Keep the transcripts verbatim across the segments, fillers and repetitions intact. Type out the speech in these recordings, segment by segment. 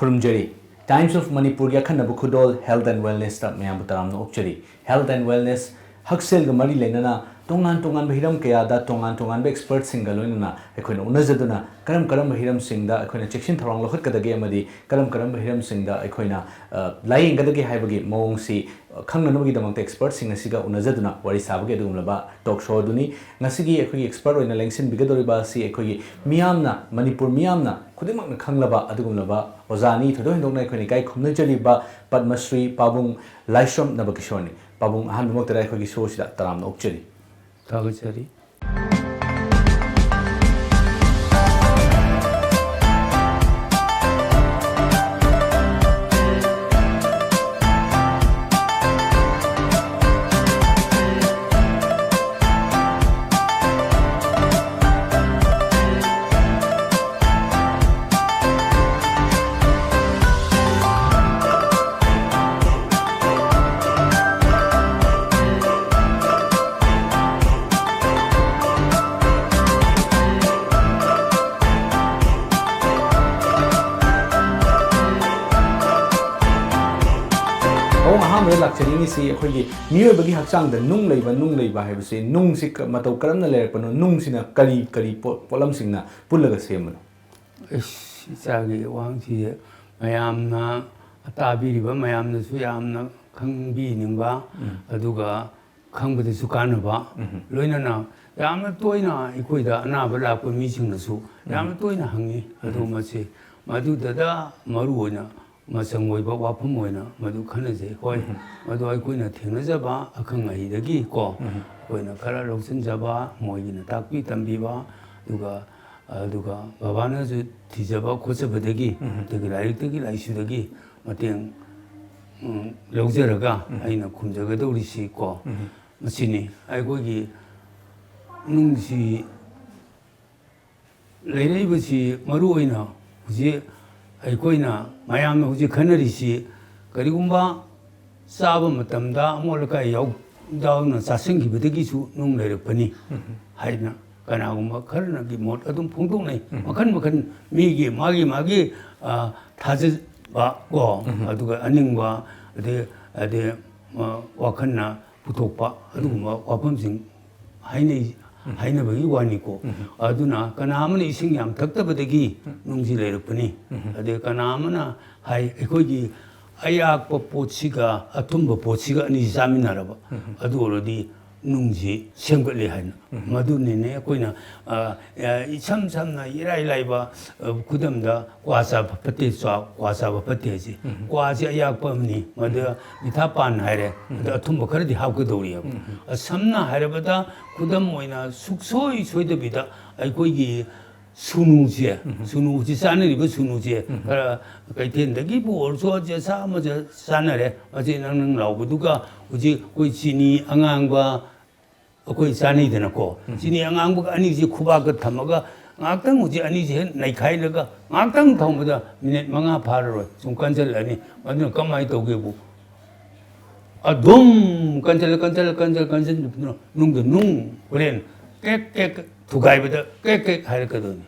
ꯈꯨꯔꯨꯝꯖꯔꯤ꯫ Times of Manipurꯒꯤ ꯑꯈꯟꯅꯕ ꯈꯨꯗꯣꯜ Health and Wellnessꯇ ꯃꯌꯥꯝꯕꯨ ꯇꯔꯥꯝꯅ ꯑꯣꯛꯆꯔꯤ꯫ Health and Wellness ꯍꯛꯁꯦꯜꯒ ꯃꯔꯤ ꯂꯩꯅꯅ ꯇꯣꯉꯥꯟ ꯇꯣꯉꯥꯟꯕ ꯍꯤꯔꯝ ꯀꯌꯥꯗ ꯇꯣꯉꯥꯟ ꯇꯣꯉꯥꯟꯕ expertꯁꯤꯡꯒ ꯂꯣꯏꯅꯅ ꯑꯩꯈꯣꯏꯅ ꯎꯅꯖꯗꯨꯅ ꯀꯔꯝ ꯀꯔꯝꯕ ꯍꯤꯔꯝꯁꯤꯡꯗ ꯑꯩꯈꯣꯏꯅ ꯆꯦꯛꯁꯤꯟ ꯊꯧꯔꯥꯡ ꯂꯧꯈꯠꯀꯗꯒꯦ ꯑꯃꯗꯤ ꯀꯔꯝ ꯀꯔꯝꯕ ꯍꯤꯔꯝꯁꯤꯡꯗ ꯑꯩꯈꯣꯏꯅ, ꯑ, ꯂꯥꯌꯦꯡꯒꯗꯒꯦ ꯍꯥꯏꯕꯒꯤ ꯃꯑꯣꯡꯁꯤ, ꯑ, ꯈꯪꯅꯅꯕꯒꯤꯗꯃꯛꯇ expertꯁꯤꯡ ꯑꯁꯤꯒ ꯎꯅꯖꯗꯨꯅ ꯋꯥꯔꯤ ꯁꯥꯕꯒꯤ ꯑꯗꯨꯒꯨꯝꯂꯕ talk show ꯑꯗꯨꯅꯤ꯫ ꯉꯁꯤꯒꯤ ꯑꯩꯈꯣꯏꯒꯤ expert ꯑꯣꯏꯅ ꯂꯦꯡꯁꯤꯟꯕꯤꯒꯗꯧꯔꯤꯕ ꯑꯁꯤ ꯑꯩꯈꯣꯏꯒꯤ ꯃꯤꯌꯥꯝꯅ, ꯃꯅꯤꯄꯨꯔ ꯃꯤꯌꯥꯝꯅ ꯈꯨꯗꯤꯡꯃꯛꯅ ꯈꯪꯂꯕ ꯑꯗꯨꯒꯨꯝꯂꯕ ꯑꯣꯖꯥꯅꯤ꯫ ꯊꯣꯏꯗꯣꯛ ꯍꯦꯟꯗꯣꯛꯅ ꯑꯩꯈꯣꯏꯅ ꯏꯀꯥꯏ ꯈꯨꯝꯅꯖꯔꯤꯕ ꯄꯗꯃꯁ꯭ꯔꯤ ꯄꯥꯕꯨꯡ ꯂꯥꯏꯁ꯭ꯔꯝ ꯅꯕꯀꯤꯁꯣꯔꯅꯤ꯫ ꯄꯥꯕꯨꯡ, ꯑꯍꯥꯟꯕꯃꯛꯇꯗ ꯑꯩꯈꯣꯏꯒꯤ showꯁꯤꯗ ꯇꯔꯥꯝꯅ ꯑꯣꯛꯆꯔꯤ꯫ ꯊꯥꯒꯠꯆꯔꯤ꯫ ꯄꯥꯕꯨꯡ, ꯑꯍꯥꯟꯕꯗ ꯂꯥꯛꯆꯅꯤꯡꯉꯤꯁꯤ ꯑꯩꯈꯣꯏꯒꯤ ꯃꯤꯑꯣꯏꯕꯒꯤ ꯍꯛꯆꯥꯡꯗ ꯅꯨꯡ ꯂꯩꯕ, ꯅꯨꯡ ꯂꯩꯕ ꯍꯥꯏꯕꯁꯤ ꯅꯨꯡꯁꯤ ꯀ-, ꯃꯇꯧ ꯀꯔꯝꯅ ꯂꯩꯔꯛꯄꯅꯣ? ꯅꯨꯡꯁꯤꯅ ꯀꯔꯤ ꯀꯔꯤ ꯄꯣ-, ꯄꯣꯠꯂꯝꯁꯤꯡꯅ ꯄꯨꯜꯂꯒ ꯁꯦꯝꯕꯅꯣ? ꯑꯩꯁ, ꯏꯆꯥꯒꯤ ꯋꯥꯍꯪꯁꯤꯗꯤ ꯃꯌꯥꯝꯅ, ꯇꯥꯕꯤꯔꯤꯕ ꯃꯌꯥꯝꯅꯁꯨ ꯌꯥꯝꯅ ꯈꯪꯕꯤꯅꯤꯡꯕ, ꯎꯝ꯫ ꯑꯗꯨꯒ ꯈꯪꯕꯗꯁꯨ ꯀꯥꯟꯅꯕ, ꯎꯝ꯫ ꯂꯣꯏꯅꯅ ꯌꯥꯝꯅ ꯇꯣꯏꯅ ꯑꯩꯈꯣꯏꯗ ꯑꯅꯥꯕ ꯂꯥꯛꯄ ꯃꯤꯁꯤꯡꯅꯁꯨ ꯌꯥꯝꯅ ꯎꯝ꯫ ꯇꯣꯏꯅ ꯍꯪꯉꯤ꯫ ꯑꯗꯨ ꯎꯝ꯫ ꯃꯁꯤ ꯃꯗꯨꯗꯗ ꯃꯔꯨ ꯑꯣꯏꯅ ꯃꯆꯪ ꯑꯣꯏꯕ ꯋꯥꯐꯝ ꯑꯣꯏꯅ ꯃꯗꯨ ꯈꯟꯅꯖꯩ꯫ ꯍꯣꯏ, ꯎꯝ꯫ ꯃꯗꯨ ꯑꯩꯈꯣꯏꯅ ꯊꯦꯡꯅꯖꯕ ꯑꯈꯪ ꯑꯍꯩꯗꯒꯤ ꯀꯣ, ꯎꯝ꯫ ꯑꯩꯈꯣꯏꯅ ꯈꯔ ꯂꯧꯁꯤꯟꯖꯕ, ꯃꯣꯏꯒꯤꯅ ꯇꯥꯛꯄꯤ ꯇꯝꯕꯤꯕ, ꯑꯗꯨꯒ, ꯑꯗꯨꯒ ꯕꯕꯥꯅꯁꯨ ꯊꯤꯖꯕ ꯈꯣꯠꯆꯕꯗꯒꯤ, ꯎꯝ꯫ ꯑꯗꯒꯤ ꯂꯥꯏꯔꯤꯛꯇꯒꯤ ꯂꯥꯏꯁꯨꯗꯒꯤ ꯃꯇꯦꯡ, ꯎꯝ, ꯂꯧꯖꯔꯒ ꯎꯝ꯫ ꯑꯩꯅ ꯈꯨꯝꯖꯒꯗꯧꯔꯤꯁꯤ ꯀꯣ, ꯎꯝ꯫ ꯃꯁꯤꯅꯤ꯫ ꯑꯩꯈꯣꯏꯒꯤ ꯅꯨꯡꯁꯤ ꯂꯩꯔꯛꯏꯕꯁꯤ ꯃꯔꯨ ꯑꯣꯏꯅ ꯍꯧꯖꯤꯛ ꯑꯩꯈꯣꯏꯅ ꯃꯌꯥꯝꯅ ꯍꯧꯖꯤꯛ ꯈꯟꯅꯔꯤꯁꯤ, ꯀꯔꯤꯒꯨꯝꯕ ꯆꯥꯕ ꯃꯇꯝꯗ ꯑꯃꯣꯠ ꯑꯀꯥꯏ ꯌꯥꯎ-, ꯌꯥꯎꯅ ꯆꯥꯁꯤꯟꯈꯤꯕꯗꯒꯤꯁꯨ ꯅꯨꯡ ꯂꯩꯔꯛꯄꯅꯤ ꯎꯝ꯫ ꯍꯥꯏꯅ ꯀꯅꯥꯒꯨꯝꯕ ꯈꯔꯅꯒꯤ ꯃꯣꯠ ꯑꯗꯨꯝ ꯐꯣꯡꯗꯣꯛꯅꯩ꯫ ꯃꯈꯟ ꯃꯈꯟ ꯃꯤꯒꯤ ꯃꯥꯒꯤ ꯃꯥꯒꯤ, ꯑ, ꯊꯥꯖꯕ ꯀꯣ, ꯑꯗꯨꯒ ꯑꯅꯤꯡꯕ, ꯑꯗꯩ, ꯑꯗꯩ, ꯑ, ꯋꯥꯈꯜꯅ ꯄꯨꯊꯣꯛꯄ ꯑꯗꯨꯒꯨꯝꯕ ꯋꯥꯐꯝꯁꯤꯡ ꯍꯥꯏꯅꯩ, ꯍꯥꯏꯅꯕꯒꯤ ꯋꯥꯅꯤꯀꯣ꯫ ꯑꯗꯨꯅ ꯀꯅꯥ ꯑꯃꯅ ꯏꯁꯤꯡ ꯌꯥꯝ ꯊꯛꯇꯕꯗꯒꯤ ꯅꯨꯡꯁꯤ ꯂꯩꯔꯛꯄꯅꯤ꯫ ꯑꯗꯩ ꯀꯅꯥ ꯑꯃꯅ ꯍꯥꯏ, ꯑꯩꯈꯣꯏꯒꯤ ꯑꯌꯥꯛꯄ ꯄꯣꯠꯁꯤꯒ ꯑꯊꯨꯝꯕ ꯄꯣꯠꯁꯤꯒ ꯑꯅꯤꯁꯤ ꯆꯥꯃꯤꯟꯅꯔꯕ, ꯑꯗꯨ ꯑꯣꯏꯔꯗꯤ ꯅꯨꯡꯁꯤ ꯁꯦꯝꯒꯠꯂꯤ ꯍꯥꯏꯅ꯫ ꯃꯗꯨꯅꯤꯅꯦ ꯑꯩꯈꯣꯏꯅ, ꯑ, ꯑ, ꯏꯁꯝ ꯁꯝꯅ ꯏꯔꯥꯏ ꯂꯥꯏꯕ, ꯑ, ꯈꯨꯗꯝꯗ ꯀ꯭ꯋꯥ ꯆꯥꯕ ꯐꯠꯇꯦ, ꯆꯥ-, ꯀ꯭ꯋꯥ ꯆꯥꯕ ꯐꯠꯇꯦ ꯍꯥꯏꯁꯦ꯫ ꯀ꯭ꯋꯥꯁꯦ ꯑꯌꯥꯛꯄ ꯑꯃꯅꯤ, ꯃꯗꯨ ꯃꯤꯊꯥ ꯄꯥꯟ ꯍꯥꯏꯔꯦ, ꯑꯗ ꯑꯊꯨꯝꯕ ꯈꯔꯗꯤ ꯍꯥꯞꯀꯗꯧꯔꯤꯑꯕ꯫ ꯑ, ꯁꯝꯅ ꯍꯥꯏꯔꯕꯗ ꯈꯨꯗꯝ ꯑꯣꯏꯅ ꯁꯨꯛꯁꯣꯏ ꯁꯣꯏꯗꯕꯤꯗ ꯑꯩꯈꯣꯏꯒꯤ ꯁꯨꯅꯨꯁꯦ, ꯁꯨꯅꯨꯁꯤ ꯆꯥꯅꯔꯤꯕ ꯁꯨꯅꯨꯁꯦ ꯈꯔ ꯀꯩꯊꯦꯜꯗꯒꯤꯕꯨ ꯑꯣꯏꯔꯁꯨ ꯑꯆꯦ ꯑꯁꯥ ꯑꯃ ꯆꯥꯅꯔꯦ꯫ ꯃꯁꯤ ꯅꯪ ꯅꯪ ꯂꯥꯎꯕꯗꯨꯒ ꯍꯧꯖꯤꯛ ꯑꯩꯈꯣꯏ ꯆꯤꯅꯤ ꯑꯉꯥꯡꯕ ꯑꯩꯈꯣꯏ ꯆꯥꯅꯩꯗꯅꯀꯣ꯫ ꯆꯤꯅꯤ ꯑꯉꯥꯡꯕꯒ ꯑꯅꯤꯁꯤ ꯈꯨꯕꯥꯛꯇ ꯊꯝꯃꯒ ꯉꯥꯏꯍꯥꯛꯇꯪ ꯍꯧꯖꯤꯛ ꯑꯅꯤꯁꯤ ꯍꯦꯛ ꯅꯩꯈꯥꯏꯔꯒ ꯉꯥꯏꯍꯥꯛꯇꯪ ꯊꯝꯕꯗ ꯃꯤꯅꯤꯠ ꯃꯉꯥ ꯐꯥꯔꯔꯣꯏ, ꯁꯨꯝ ꯀꯟꯁꯤꯜꯂꯛꯑꯅꯤ꯫ ꯃꯗꯨꯅ ꯀꯃꯥꯏꯅ ꯇꯧꯒꯦꯕꯨ? ꯑꯗꯨꯝ ꯀꯟꯁꯤꯜꯂ, ꯀꯟꯁꯤꯜꯂ, ꯀꯟꯁꯤꯜꯂ, ꯀꯟꯁꯤꯜꯂ, ꯅꯨꯡꯗ ꯅꯨꯡ ꯍꯣꯔꯦꯟ ꯀꯦꯛ ꯀꯦꯛ ꯊꯨꯒꯥꯏꯕꯗ ꯀꯦꯛ ꯀꯦꯛ ꯍꯥꯏꯔꯛꯀꯗꯣꯏꯅꯤ꯫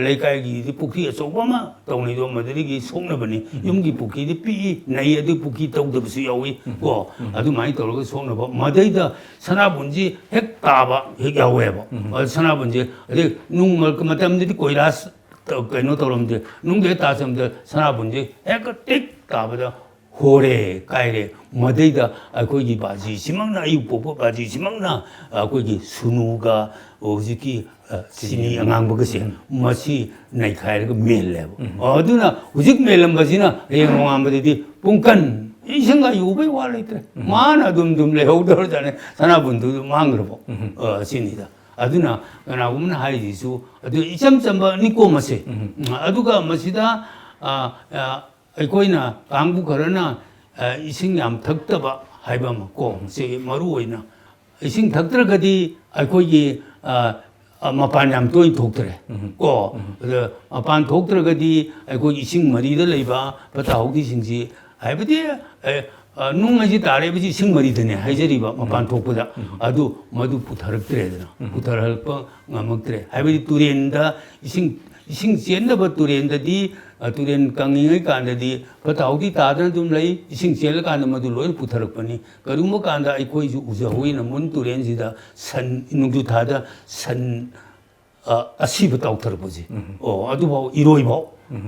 ꯂꯩꯀꯥꯏꯒꯤꯗꯤ ꯄꯨꯈ꯭ꯔꯤ ꯑꯆꯧꯕ ꯑꯃ ꯇꯧꯅꯩꯗꯣ, ꯃꯗꯨꯗꯒꯤ ꯁꯣꯛꯅꯕꯅꯤ꯫ ꯌꯨꯝꯒꯤ ꯄꯨꯈ꯭ꯔꯤꯗꯤ ꯄꯤꯛꯏ, ꯅꯩ, ꯑꯗꯨ ꯄꯨꯈ꯭ꯔꯤ ꯇꯧꯗꯕꯁꯨ ꯌꯥꯎꯏ ꯀꯣ꯫ ꯑꯗꯨꯃꯥꯏꯅ ꯇꯧꯔꯒ ꯁꯣꯛꯅꯕ, ꯃꯗꯩꯗ ꯁꯅꯥꯕꯨꯟꯁꯤ ꯍꯦꯛ ꯇꯥꯕ ꯍꯦꯛ ꯌꯥꯎꯋꯦꯕ꯫ ꯑꯗꯨ ꯁꯅꯥꯕꯨꯟꯁꯦ, ꯑꯗꯩ ꯅꯨꯡ ꯃꯔꯛ ꯃꯇꯝꯗꯗꯤ ꯀꯣꯏꯂꯥꯁ ꯇ-, ꯀꯩꯅꯣ ꯇꯧꯔꯝꯗꯦ, ꯅꯨꯡꯗ ꯍꯦꯛ ꯇꯥꯁꯤꯟꯕꯗ ꯁꯅꯥꯕꯨꯟꯁꯦ ꯍꯦꯛꯇ ꯇꯤꯛ ꯇꯥꯕꯗ ꯍꯣꯔꯦ, ꯀꯥꯏꯔꯦ꯫ ꯃꯗꯩꯗ ꯑꯩꯈꯣꯏꯒꯤ ꯕꯥꯖꯤꯁꯤꯃꯛꯅ, ꯑꯌꯨꯛ ꯄꯣꯛꯄ ꯕꯥꯖꯤꯁꯤꯃꯛꯅ ꯑꯩꯈꯣꯏꯒꯤ ꯁꯨꯅꯨꯒ ꯍꯧꯖꯤꯛꯀꯤ, ꯑ, ꯆꯤꯅꯤ ꯑꯉꯥꯡꯕꯒꯁꯦ, ꯃꯁꯤ ꯅꯩꯈꯥꯏꯔꯒ ꯃꯦꯜꯂꯦꯕ꯫ ꯑꯗꯨꯅ ꯍꯧꯖꯤꯛ ꯃꯦꯜꯂꯝꯕꯁꯤꯅ ꯍꯌꯦꯡ ꯅꯣꯡꯉꯥꯟꯕꯗꯗꯤ ꯄꯨꯡꯀꯟ ꯏꯁꯤꯡꯒ ꯌꯨꯕꯩ ꯋꯥ ꯂꯩꯇ꯭ꯔꯦ꯫ ꯃꯥꯅ ꯑꯗꯨꯝ ꯑꯗꯨꯝ ꯂꯩꯍꯧꯗꯧꯔꯖꯥꯠꯅꯦ, ꯁꯅꯥꯕꯨꯟꯗꯨ ꯃꯥꯡꯈ꯭ꯔꯕꯣ꯫ ꯑ, ꯁꯤꯅꯤꯗ꯫ ꯑꯗꯨꯅ ꯀꯅꯥꯒꯨꯝꯕꯅ ꯍꯥꯏꯔꯤꯁꯤꯁꯨ ꯑꯗꯨ ꯏꯆꯝ ꯆꯝꯕ ꯅꯤꯀꯣꯝ ꯑꯁꯦ꯫ ꯑꯗꯨꯒ ꯃꯁꯤꯗ, ꯑ, ꯑ, ꯑꯩꯈꯣꯏꯅ ꯀꯥꯡꯕꯨ ꯈꯔꯅ, ꯑ, ꯏꯁꯤꯡ ꯌꯥꯝ ꯊꯛꯇꯕ ꯍꯥꯏꯕ ꯑꯃ ꯀꯣ, ꯁꯤ ꯃꯔꯨ ꯑꯣꯏꯅ ꯏꯁꯤꯡ ꯊꯛꯇ꯭ꯔꯒꯗꯤ ꯑꯩꯈꯣꯏꯒꯤ, ꯑ, ꯑ, ꯃꯄꯥꯟ ꯌꯥꯝ ꯇꯣꯏꯅ ꯊꯣꯛꯇ꯭ꯔꯦ ꯀꯣ꯫ ꯑꯗ ꯃꯄꯥꯟ ꯊꯣꯛꯇ꯭ꯔꯒꯗꯤ ꯑꯩꯈꯣꯏꯒꯤ ꯏꯁꯤꯡ ꯃꯔꯤꯗ ꯂꯩꯕ ꯐꯠꯇ ꯍꯥꯎꯊꯤꯁꯤꯡꯁꯤ, ꯍꯥꯏꯕꯗꯤ, ꯑ, ꯑ, ꯅꯨꯡ ꯍꯥꯏꯁꯤ ꯇꯥꯔꯛꯏꯕꯁꯤ ꯏꯁꯤꯡ ꯃꯔꯤꯗꯅꯦ ꯍꯥꯏꯖꯔꯤꯕ, ꯃꯄꯥꯟ ꯊꯣꯛꯄꯗ꯫ ꯑꯗꯨ ꯃꯗꯨ ꯄꯨꯊꯔꯛꯇ꯭ꯔꯦꯗꯅ, ꯄꯨꯊꯔꯛꯄ ꯉꯝꯃꯛꯇ꯭ꯔꯦ꯫ ꯍꯥꯏꯕꯗꯤ ꯇꯨꯔꯦꯟꯗ ꯏꯁꯤꯡ, ꯏꯁꯤꯡ ꯆꯦꯟꯗꯕ ꯇꯨꯔꯦꯟꯗꯗꯤ, ꯑ, ꯇꯨꯔꯦꯟ ꯀꯪꯉꯤꯉꯩ ꯀꯥꯟꯗꯗꯤ ꯐꯠꯇ ꯍꯥꯎꯊꯤ ꯇꯥꯗꯅ ꯑꯗꯨꯝ ꯂꯩ꯫ ꯏꯁꯤꯡ ꯆꯦꯜꯂꯀꯥꯟꯗ ꯃꯗꯨ ꯂꯣꯏꯅ ꯄꯨꯊꯔꯛꯄꯅꯤ꯫ ꯀꯔꯤꯒꯨꯝꯕ ꯀꯥꯟꯗ ꯑꯩꯈꯣꯏꯁꯨ ꯎꯖꯍꯧꯋꯤꯅ ꯃꯨꯟ ꯇꯨꯔꯦꯟꯁꯤꯗ ꯁꯟ, ꯅꯣꯡꯖꯨ ꯊꯥꯗ ꯁꯟ, ꯑ, ꯑꯁꯤꯕ ꯇꯥꯎꯊꯔꯛꯄꯁꯦ꯫ ꯑꯣ, ꯑꯗꯨꯐꯥꯎ ꯏꯔꯣꯏꯐꯥꯎ꯫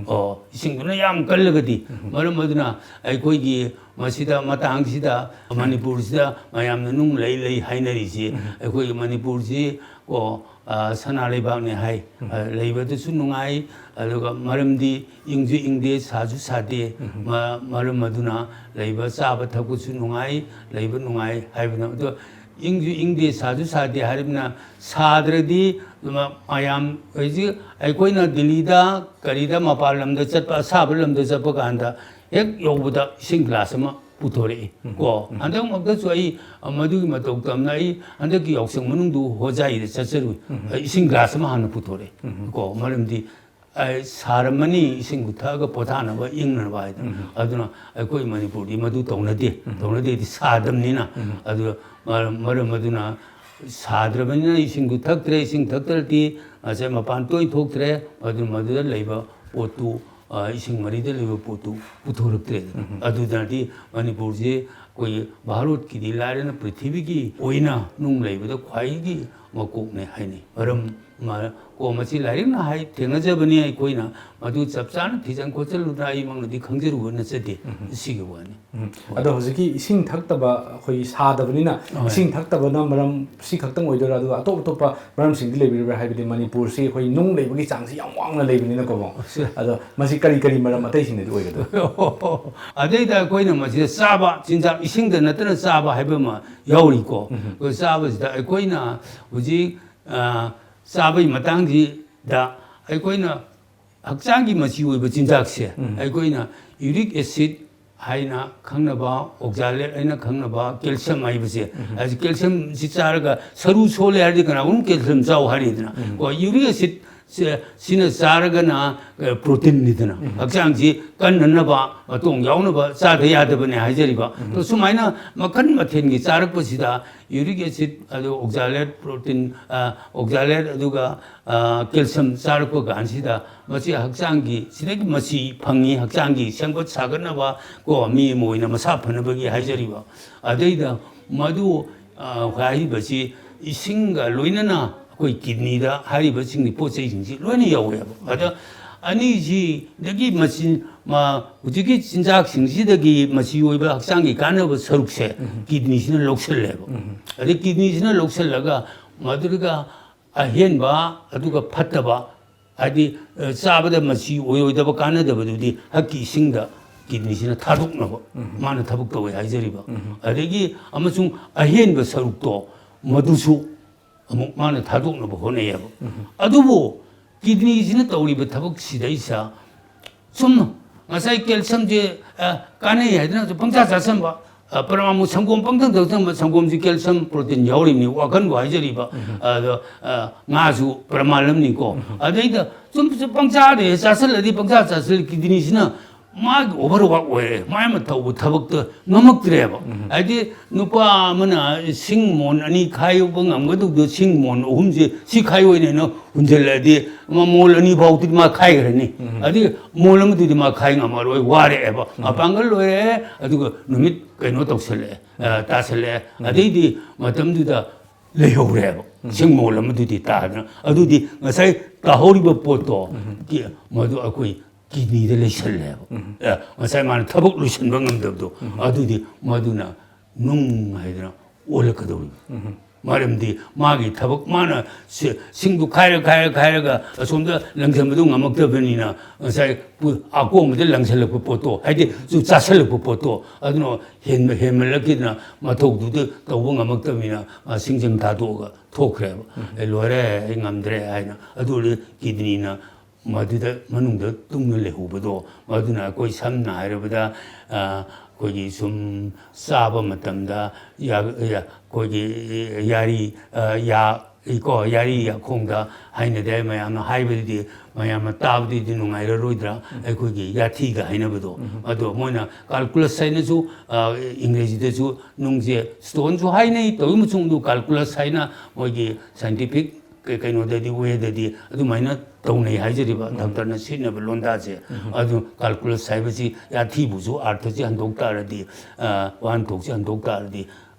ꯑꯣ, ꯏꯁꯤꯡꯗꯨꯅ ꯌꯥꯝ ꯀꯜꯂꯒꯗꯤ꯫ ꯃꯔꯝ ꯑꯗꯨꯅ ꯑꯩꯈꯣꯏꯒꯤ ꯃꯁꯤꯗ, ꯃꯇꯥꯡꯁꯤꯗ ꯃꯅꯤꯄꯨꯔꯁꯤꯗ ꯃꯌꯥꯝꯅ ꯅꯨꯡ ꯂꯩ ꯂꯩ ꯍꯥꯏꯅꯔꯤꯁꯤ, ꯑꯩꯈꯣꯏꯒꯤ ꯃꯅꯤꯄꯨꯔꯁꯤ ꯀꯣ, ꯑ, ꯁꯅꯥ ꯂꯩꯕꯥꯛꯅꯦ ꯍꯥꯏ꯫ ꯑ, ꯂꯩꯕꯗꯁꯨ ꯅꯨꯡꯉꯥꯏ, ꯑꯗꯨꯒ ꯃꯔꯝꯗꯤ ꯏꯪꯁꯨ ꯏꯪꯗꯦ, ꯁꯥꯁꯨ ꯁꯥꯗꯦ꯫ ꯃ-, ꯃꯔꯝ ꯑꯗꯨꯅ ꯂꯩꯕ ꯆꯥꯕ ꯊꯛꯄꯁꯨ ꯅꯨꯡꯉꯥꯏ, ꯂꯩꯕ ꯅꯨꯡꯉꯥꯏ ꯍꯥꯏꯕꯅ꯫ ꯑꯗꯣ ꯏꯪꯁꯨ ꯏꯪꯗꯦ, ꯁꯥꯁꯨ ꯁꯥꯗꯦ ꯍꯥꯏꯔꯕꯅꯤꯅ, ꯁꯥꯗ꯭ꯔꯗꯤ ꯃ-, ꯃꯌꯥꯝ ꯍꯧꯖꯤꯛ ꯑꯩꯈꯣꯏꯅ ꯗꯤꯜꯂꯤꯗ ꯀꯔꯤꯗ ꯃꯄꯥꯟ ꯂꯝꯗ ꯆꯠꯄ, ꯑꯁꯥꯕ ꯂꯝꯗ ꯆꯠꯄ ꯀꯥꯟꯗ ꯍꯦꯛ ꯌꯧꯕꯗ ꯏꯁꯤꯡ ꯒ꯭ꯂꯥꯁ ꯑꯃ ꯄꯨꯊꯣꯔꯛꯏ꯫ ꯀꯣ, ꯍꯟꯗꯛꯃꯛꯇꯁꯨ ꯑꯩ ꯃꯗꯨꯒꯤ ꯃꯇꯧ ꯇꯝꯅ ꯑꯩ ꯍꯟꯗꯛꯀꯤ ꯌꯥꯎꯁꯪ ꯃꯅꯨꯡꯗꯨ ꯍꯣꯖꯥꯏꯗ ꯆꯠꯆꯔꯨꯏ꯫ ꯏꯁꯤꯡ ꯒ꯭ꯂꯥꯁ ꯑꯃ ꯍꯥꯟꯅ ꯄꯨꯊꯣꯔꯛꯑꯦ꯫ ꯀꯣ, ꯃꯔꯝꯗꯤ ꯑꯩ ꯁꯥꯔꯝꯃꯅꯤ, ꯏꯁꯤꯡꯗꯨ ꯊꯛꯑꯒ ꯄꯣꯊꯥꯅꯕ, ꯏꯪꯅꯅꯕ ꯍꯥꯏꯗꯅ꯫ ꯑꯗꯨꯅ ꯑꯩꯈꯣꯏ ꯃꯅꯤꯄꯨꯔꯗꯤ ꯃꯗꯨ ꯇꯧꯅꯗꯦ꯫ ꯇꯧꯅꯗꯦꯗꯤ ꯁꯥꯗꯕꯅꯤꯅ꯫ ꯑꯗꯨ ꯃꯔꯝ, ꯃꯔꯝ ꯑꯗꯨꯅ ꯁꯥꯗ꯭ꯔꯕꯅꯤꯅ ꯏꯁꯤꯡꯗꯨ ꯊꯛꯇ꯭ꯔꯦ꯫ ꯏꯁꯤꯡ ꯊꯛꯇ꯭ꯔꯗꯤ ꯉꯁꯥꯏ ꯃꯄꯥꯟ ꯇꯣꯏꯅ ꯊꯣꯛꯇ꯭ꯔꯦ꯫ ꯑꯗꯨ ꯃꯗꯨꯗ ꯂꯩꯕ ꯄꯣꯠꯇꯨ, ꯑ, ꯏꯁꯤꯡ ꯃꯔꯤꯗ ꯂꯩꯕ ꯄꯣꯠꯇꯨ ꯄꯨꯊꯣꯔꯛꯇ꯭ꯔꯦꯗꯅ꯫ ꯑꯗꯨꯗꯗꯤ ꯃꯅꯤꯄꯨꯔꯁꯤ ꯑꯩꯈꯣꯏꯒꯤ ꯚꯥꯔꯠꯀꯤꯗꯤ ꯂꯥꯏꯔꯅ ꯄ꯭ꯔꯤꯊꯤꯕꯤꯒꯤ ꯑꯣꯏꯅ ꯅꯨꯡ ꯂꯩꯕꯗ ꯈ꯭ꯋꯥꯏꯗꯒꯤ ꯃꯀꯣꯛꯅꯦ ꯍꯥꯏꯅꯩ꯫ ꯃꯔꯝ ꯃ-, ꯀꯣ, ꯃꯁꯤ ꯂꯥꯏꯔꯤꯛꯅ ꯍꯥꯏ, ꯊꯦꯡꯅꯖꯕꯅꯤ꯫ ꯑꯩꯈꯣꯏꯅ ꯃꯗꯨ ꯆꯞ ꯆꯥꯅ ꯊꯤꯖꯟ ꯈꯣꯠꯆꯜꯂꯨꯗꯅ ꯑꯩꯃꯛꯅꯗꯤ ꯈꯪꯖꯔꯨꯕ ꯅꯠꯆꯗꯦ꯫ ꯁꯤꯒꯤ ꯋꯥꯅꯤ꯫ ꯎꯝ꯫ ꯑꯗꯣ ꯍꯧꯖꯤꯛꯀꯤ ꯏꯁꯤꯡ ꯊꯛꯇꯕ, ꯑꯩꯈꯣꯏꯒꯤ ꯁꯥꯗꯕꯅꯤꯅ ꯍꯣꯏ꯫ ꯏꯁꯤꯡ ꯊꯛꯇꯕꯅ ꯃꯔꯝ ꯁꯤ ꯈꯛꯇꯪ ꯑꯣꯏꯗꯣꯏꯔꯥ, ꯑꯗꯨꯒ ꯑꯇꯣꯞ ꯑꯇꯣꯞꯄ ꯃꯔꯝꯁꯤꯡꯗꯤ ꯂꯩꯕꯤꯔꯤꯕ꯭ꯔꯥ? ꯍꯥꯏꯕꯗꯤ ꯃꯅꯤꯄꯨꯔꯁꯤ ꯑꯩꯈꯣꯏ ꯅꯨꯡ ꯂꯩꯕꯒꯤ ꯆꯥꯡꯁꯤ ꯌꯥꯝ ꯋꯥꯡꯅ ꯂꯩꯕꯅꯤꯅꯀꯣ꯫ ꯑꯗꯣ ꯃꯁꯤ ꯀꯔꯤ ꯀꯔꯤ ꯃꯔꯝ ꯑꯇꯩꯁꯤꯡꯅꯗꯤ ꯑꯣꯏꯒꯗ꯭ꯔꯥ? ꯑꯗꯩꯗ ꯑꯩꯈꯣꯏꯅ ꯃꯁꯤꯗ ꯆꯥꯕ ꯆꯤꯟꯖꯥꯛ, ꯏꯁꯤꯡꯗ ꯅꯠꯇꯅ ꯆꯥꯕ ꯍꯥꯏꯕ ꯑꯃ ꯌꯥꯎꯔꯤꯀꯣ꯫ ꯑꯩꯈꯣꯏ ꯆꯥꯕꯁꯤꯗ ꯑꯩꯈꯣꯏꯅ ꯍꯧꯖꯤꯛ, ꯑ, ꯆꯥꯕꯒꯤ ꯃꯇꯥꯡꯁꯤꯗ ꯑꯩꯈꯣꯏꯅ ꯍꯛꯆꯥꯡꯒꯤ ꯃꯆꯤ ꯑꯣꯏꯕ ꯆꯤꯟꯖꯥꯛꯁꯦ, ꯑꯩꯈꯣꯏꯅ uric acid ꯍꯥꯏꯅ ꯈꯪꯅꯕ, oxalate ꯍꯥꯏꯅ ꯈꯪꯅꯕ, calcium ꯍꯥꯏꯕꯁꯦ, ꯑꯁꯤ calciumꯁꯤ ꯆꯥꯔꯒ ꯁꯔꯨ ꯁꯣꯜꯂꯦ ꯍꯥꯏꯔꯗꯤ ꯀꯅꯥꯒꯨꯝꯕ calcium ꯆꯥꯎ ꯍꯥꯏꯔꯤꯗꯅ꯫ ꯀꯣ, uric acid ꯁꯤ-, ꯁꯤꯅ ꯆꯥꯔꯒꯅ, ꯑ, protein ꯅꯤꯗꯅ꯫ ꯎꯝ꯫ ꯍꯛꯆꯥꯡꯁꯤ ꯀꯟꯅꯅꯕ, ꯃꯇꯣꯡ ꯌꯥꯎꯅꯕ ꯆꯥꯗ ꯌꯥꯗꯕꯅꯦ ꯍꯥꯏꯖꯔꯤꯕ꯫ ꯎꯝ꯫ ꯑꯗꯣ ꯁꯨꯃꯥꯏꯅ ꯃꯈꯟ ꯃꯊꯦꯜꯒꯤ ꯆꯥꯔꯛꯄꯁꯤꯗ uric acid, ꯑꯗꯨ oxalate protein, ꯑ, oxalate, ꯑꯗꯨꯒ, ꯑ, calcium ꯆꯥꯔꯛꯄ ꯀꯥꯟꯁꯤꯗ ꯃꯁꯤ ꯍꯛꯆꯥꯡꯒꯤ, ꯁꯤꯗꯒꯤ ꯃꯆꯤ ꯐꯪꯉꯤ, ꯍꯛꯆꯥꯡꯒꯤ ꯁꯦꯝꯒꯠ ꯁꯥꯒꯠꯅꯕ ꯀꯣ, ꯃꯤ ꯑꯃ ꯑꯣꯏꯅ ꯃꯁꯥ ꯐꯅꯕꯒꯤ ꯍꯥꯏꯖꯔꯤꯕ꯫ ꯑꯗꯩꯗ ꯃꯗꯨ, ꯑ, ꯍꯥꯏꯔꯤꯕꯁꯤ ꯏꯁꯤꯡꯒ ꯂꯣꯏꯅꯅ ꯑꯩꯈꯣꯏ kidney ꯗ ꯍꯥꯏꯔꯤꯕꯁꯤꯡꯒꯤ ꯄꯣꯠ ꯆꯩꯁꯤꯡꯁꯤ ꯂꯣꯏꯅ ꯌꯧꯋꯦꯕ꯫ ꯑꯗ ꯑꯅꯤꯁꯤꯗꯒꯤ ꯃꯆꯤ-, ꯃ-, ꯍꯧꯖꯤꯛꯀꯤ ꯆꯤꯟꯖꯥꯛꯁꯤꯡꯁꯤꯗꯒꯤ ꯃꯆꯤ ꯑꯣꯏꯕ ꯍꯛꯆꯥꯡꯒꯤ ꯀꯥꯟꯅꯕ ꯁꯔꯨꯛꯁꯦ ꯎꯝ꯫ Kidney ꯁꯤꯅ ꯂꯧꯁꯤꯜꯂꯦꯕ꯫ ꯎꯝ꯫ ꯑꯗꯩ kidney ꯁꯤꯅ ꯂꯧꯁꯤꯜꯂꯒ ꯃꯗꯨꯒ ꯑꯍꯦꯟꯕ ꯑꯗꯨꯒ ꯐꯠꯇꯕ, ꯍꯥꯏꯗꯤ, ꯑ, ꯆꯥꯕꯗ ꯃꯆꯤ ꯑꯣꯏꯔꯣꯏꯗꯕ ꯀꯥꯟꯅꯗꯕꯗꯨꯗꯤ ꯍꯛꯀꯤ ꯏꯁꯤꯡꯗ kidney ꯁꯤꯅ ꯊꯥꯗꯣꯛꯅꯕ ꯎꯝ꯫ ꯃꯥꯅ ꯊꯕꯛ ꯇꯧꯋꯦ ꯍꯥꯏꯖꯔꯤꯕ꯫ ꯎꯝ꯫ ꯑꯗꯒꯤ ꯑꯃꯁꯨꯡ ꯑꯍꯦꯟꯕ ꯁꯔꯨꯛꯇꯣ ꯃꯗꯨꯁꯨ ꯑꯃꯨꯛ ꯃꯥꯅ ꯊꯥꯗꯣꯛꯅꯕ ꯍꯣꯠꯅꯩꯌꯦꯕ꯫ ꯎꯝ꯫ ꯑꯗꯨꯕꯨ kidney ꯁꯤꯅ ꯇꯧꯔꯤꯕ ꯊꯕꯛꯁꯤꯗꯩꯁꯤꯗ ꯁꯨꯝ ꯉꯁꯥꯏ calcium ꯁꯦ, ꯑ, ꯀꯥꯟꯅꯩ ꯍꯥꯏꯗꯅ ꯄꯪꯆꯥ ꯆꯥꯁꯟꯕ, ꯑ, ꯄꯔꯃꯥꯃꯨ ꯁꯪꯒꯣꯝ ꯄꯪꯊꯛ ꯊꯛꯆꯟꯕ, ꯁꯪꯒꯣꯝꯁꯤ calcium protein ꯌꯥꯎꯔꯤꯕꯅꯤ, ꯋꯥꯈꯟꯕꯨ ꯍꯥꯏꯖꯔꯤꯕ, ꯎꯝ꯫ ꯑꯗꯣ, ꯑ, ꯉꯥꯁꯨ ꯄꯔꯃꯥꯟ ꯑꯃꯅꯤꯀꯣ꯫ ꯎꯝ꯫ ꯑꯗꯩꯗ ꯁꯨꯝ, ꯁꯨꯝ ꯄꯪꯆꯥꯗ ꯍꯦꯛ ꯆꯥꯁꯜꯂꯗꯤ, ꯄꯪꯆꯥ ꯆꯥꯁꯜꯂ kidney ꯁꯤꯅ ꯃꯥꯒꯤ overwork ꯑꯣꯏꯔꯦ, ꯃꯥꯏ ꯑꯃ ꯇꯧꯕ ꯊꯕꯛꯇ ꯉꯝꯃꯛꯇ꯭ꯔꯦꯕ꯫ ꯎꯝ꯫ ꯍꯥꯏꯗꯤ ꯅꯨꯄꯥ ꯑꯃꯅ ꯁꯤꯡ ꯃꯣꯟ ꯑꯅꯤ ꯈꯥꯏꯕ ꯉꯝꯒꯗꯧꯗꯣ ꯁꯤꯡ ꯃꯣꯟ ꯑꯍꯨꯝꯁꯦ ꯁꯤ ꯈꯥꯏꯌꯣꯅ ꯍꯨꯟꯖꯜꯂꯛꯑꯗꯤ ꯃꯥ ꯃꯣꯜ ꯑꯅꯤ ꯐꯥꯎꯗꯤ ꯃꯥ ꯈꯥꯏꯈ꯭ꯔꯅꯤ꯫ ꯎꯝ꯫ ꯑꯗꯨꯒ ꯃꯣꯜ ꯑꯃꯗꯨꯗꯤ ꯃꯥ ꯈꯥꯏ ꯉꯝꯃꯔꯣꯏ, ꯋꯥꯔꯛꯑꯦꯕ꯫ ꯎꯝ꯫ ꯃꯄꯥꯡꯒꯜ ꯂꯣꯏꯔꯦ, ꯑꯗꯨꯒ ꯅꯨꯃꯤꯠ ꯀꯩꯅꯣ ꯇꯧꯁꯜꯂꯛꯑꯦ, ꯑ, ꯇꯥꯁꯜꯂꯛꯑꯦ꯫ ꯎꯝ꯫ ꯑꯗꯩꯗꯤ ꯃꯇꯝꯗꯨꯗ ꯂꯩꯍꯧꯔꯦꯕ꯫ ꯎꯝ꯫ ꯁꯤꯡ ꯃꯣꯜ ꯑꯃꯗꯨꯗꯤ ꯇꯥꯗꯅ꯫ ꯑꯗꯨꯗꯤ ꯉꯁꯥꯏ ꯇꯥꯍꯧꯔꯤꯕ ꯄꯣꯠꯇꯣ, ꯎꯝ꯫ ꯀꯤ-, ꯃꯗꯨ ꯑꯩꯈꯣꯏ kidney ꯗ ꯂꯩꯁꯜꯂꯦꯕ꯫ ꯎꯝ꯫ ꯑꯦ, ꯉꯁꯥꯏ ꯃꯥꯅ ꯊꯕꯛ ꯂꯣꯏꯁꯤꯟꯕ ꯉꯝꯗꯕꯗꯣ, ꯎꯝ꯫ ꯑꯗꯨꯗꯤ ꯃꯗꯨꯅ ꯅꯨꯡ ꯍꯥꯏꯗꯅ ꯑꯣꯜꯂꯛꯀꯗꯧꯔꯤꯕ꯫ ꯎꯝ꯫ ꯃꯔꯝꯗꯤ ꯃꯥꯒꯤ ꯊꯕꯛ, ꯃꯥꯅ ꯁꯤ-, ꯁꯤꯡꯗꯨ ꯈꯥꯏꯔ, ꯈꯥꯏꯔ, ꯈꯥꯏꯔꯒ ꯑꯁꯣꯝꯗ ꯂꯪꯁꯤꯟꯕꯗꯨ ꯉꯝꯃꯛꯇꯕꯅꯤꯅ, ꯉꯁꯥꯏ ꯄꯨ-, ꯑꯀꯣꯝꯕꯗ ꯂꯪꯁꯤꯜꯂꯛꯄ ꯄꯣꯠꯇꯣ, ꯍꯥꯏꯗꯤ ꯆꯨ-, ꯆꯥꯁꯤꯜꯂꯛꯄ ꯄꯣꯠꯇꯣ, ꯑꯗꯨꯅ ꯍꯦꯟꯕ-, ꯍꯦꯟꯃꯜꯂꯛꯈꯤꯗꯅ ꯃꯊꯧꯗꯨꯗ ꯇꯧꯕ ꯉꯝꯃꯛꯇꯕꯅꯤꯅ, ꯃꯥ ꯁꯤꯡꯖꯪ ꯊꯥꯗꯣꯛꯑꯒ ꯊꯣꯛꯈ꯭ꯔꯦꯕ꯫ ꯎꯝ꯫ "ꯑꯩ ꯂꯣꯏꯔꯦ, ꯑꯩ ꯉꯝꯗ꯭ꯔꯦ" ꯍꯥꯏꯅ꯫ ꯑꯗꯨ ꯑꯣꯏꯔꯗꯤ kidney ꯅ ꯃꯗꯨꯗ ꯃꯅꯨꯡꯗ ꯇꯨꯡꯅ ꯂꯩꯍꯧꯕꯗꯣ, ꯃꯗꯨꯅ ꯑꯩꯈꯣꯏ ꯁꯝꯅ ꯍꯥꯏꯔꯕꯗ, ꯑ, ꯑꯩꯈꯣꯏꯒꯤ ꯁꯨꯝ ꯆꯥꯕ ꯃꯇꯝꯗ ꯌꯥ-, ꯌꯥ-, ꯑꯩꯈꯣꯏꯒꯤ ꯌꯥꯔꯤ, ꯑ, ꯌꯥ-, ꯀꯣ, ꯌꯥꯔꯤ ꯌꯥꯈꯣꯡꯗ ꯍꯥꯏꯅꯗꯦ꯫ ꯃꯌꯥꯝꯅ ꯍꯥꯏꯕꯗꯨꯗꯤ, ꯃꯌꯥꯝꯅ ꯇꯥꯕꯗꯨꯗꯤ ꯅꯨꯡꯉꯥꯏꯔꯔꯣꯏꯗ꯭ꯔꯥ? ꯑꯩꯈꯣꯏꯒꯤ ꯌꯥꯊꯤꯒ ꯍꯥꯏꯅꯕꯗꯣ꯫ ꯑꯗꯣ ꯃꯣꯏꯅ calculus ꯍꯥꯏꯅꯁꯨ, ꯑ, ꯏꯪꯒ꯭ꯔꯦꯖꯤꯗꯁꯨ ꯅꯨꯡꯁꯦ stoneꯁꯨ ꯍꯥꯏꯅꯩ, ꯇꯧꯏ ꯃꯆꯨꯡꯗꯨ calculus ꯍꯥꯏꯅ ꯃꯣꯏꯒꯤ scientific ꯀ-, ꯀꯩꯅꯣꯗꯗꯤ, wayꯗꯗꯤ ꯑꯗꯨꯃꯥꯏꯅ ꯇꯧꯅꯩ ꯍꯥꯏꯖꯔꯤꯕ꯫ ꯗꯥꯛꯇꯔꯅ ꯁꯤꯖꯤꯟꯅꯕ ꯂꯣꯟꯗꯥꯁꯦ꯫ ꯑꯗꯨ calculus ꯍꯥꯏꯕꯁꯤ ꯌꯥꯊꯤꯕꯨꯁꯨ ꯑꯥꯔꯊꯁꯤ ꯍꯟꯗꯣꯛ ꯇꯥꯔꯗꯤ, ꯑ, ꯋꯥꯍꯟꯊꯣꯛꯁꯤ ꯍꯟꯗꯣꯛ ꯇꯥꯔꯗꯤ,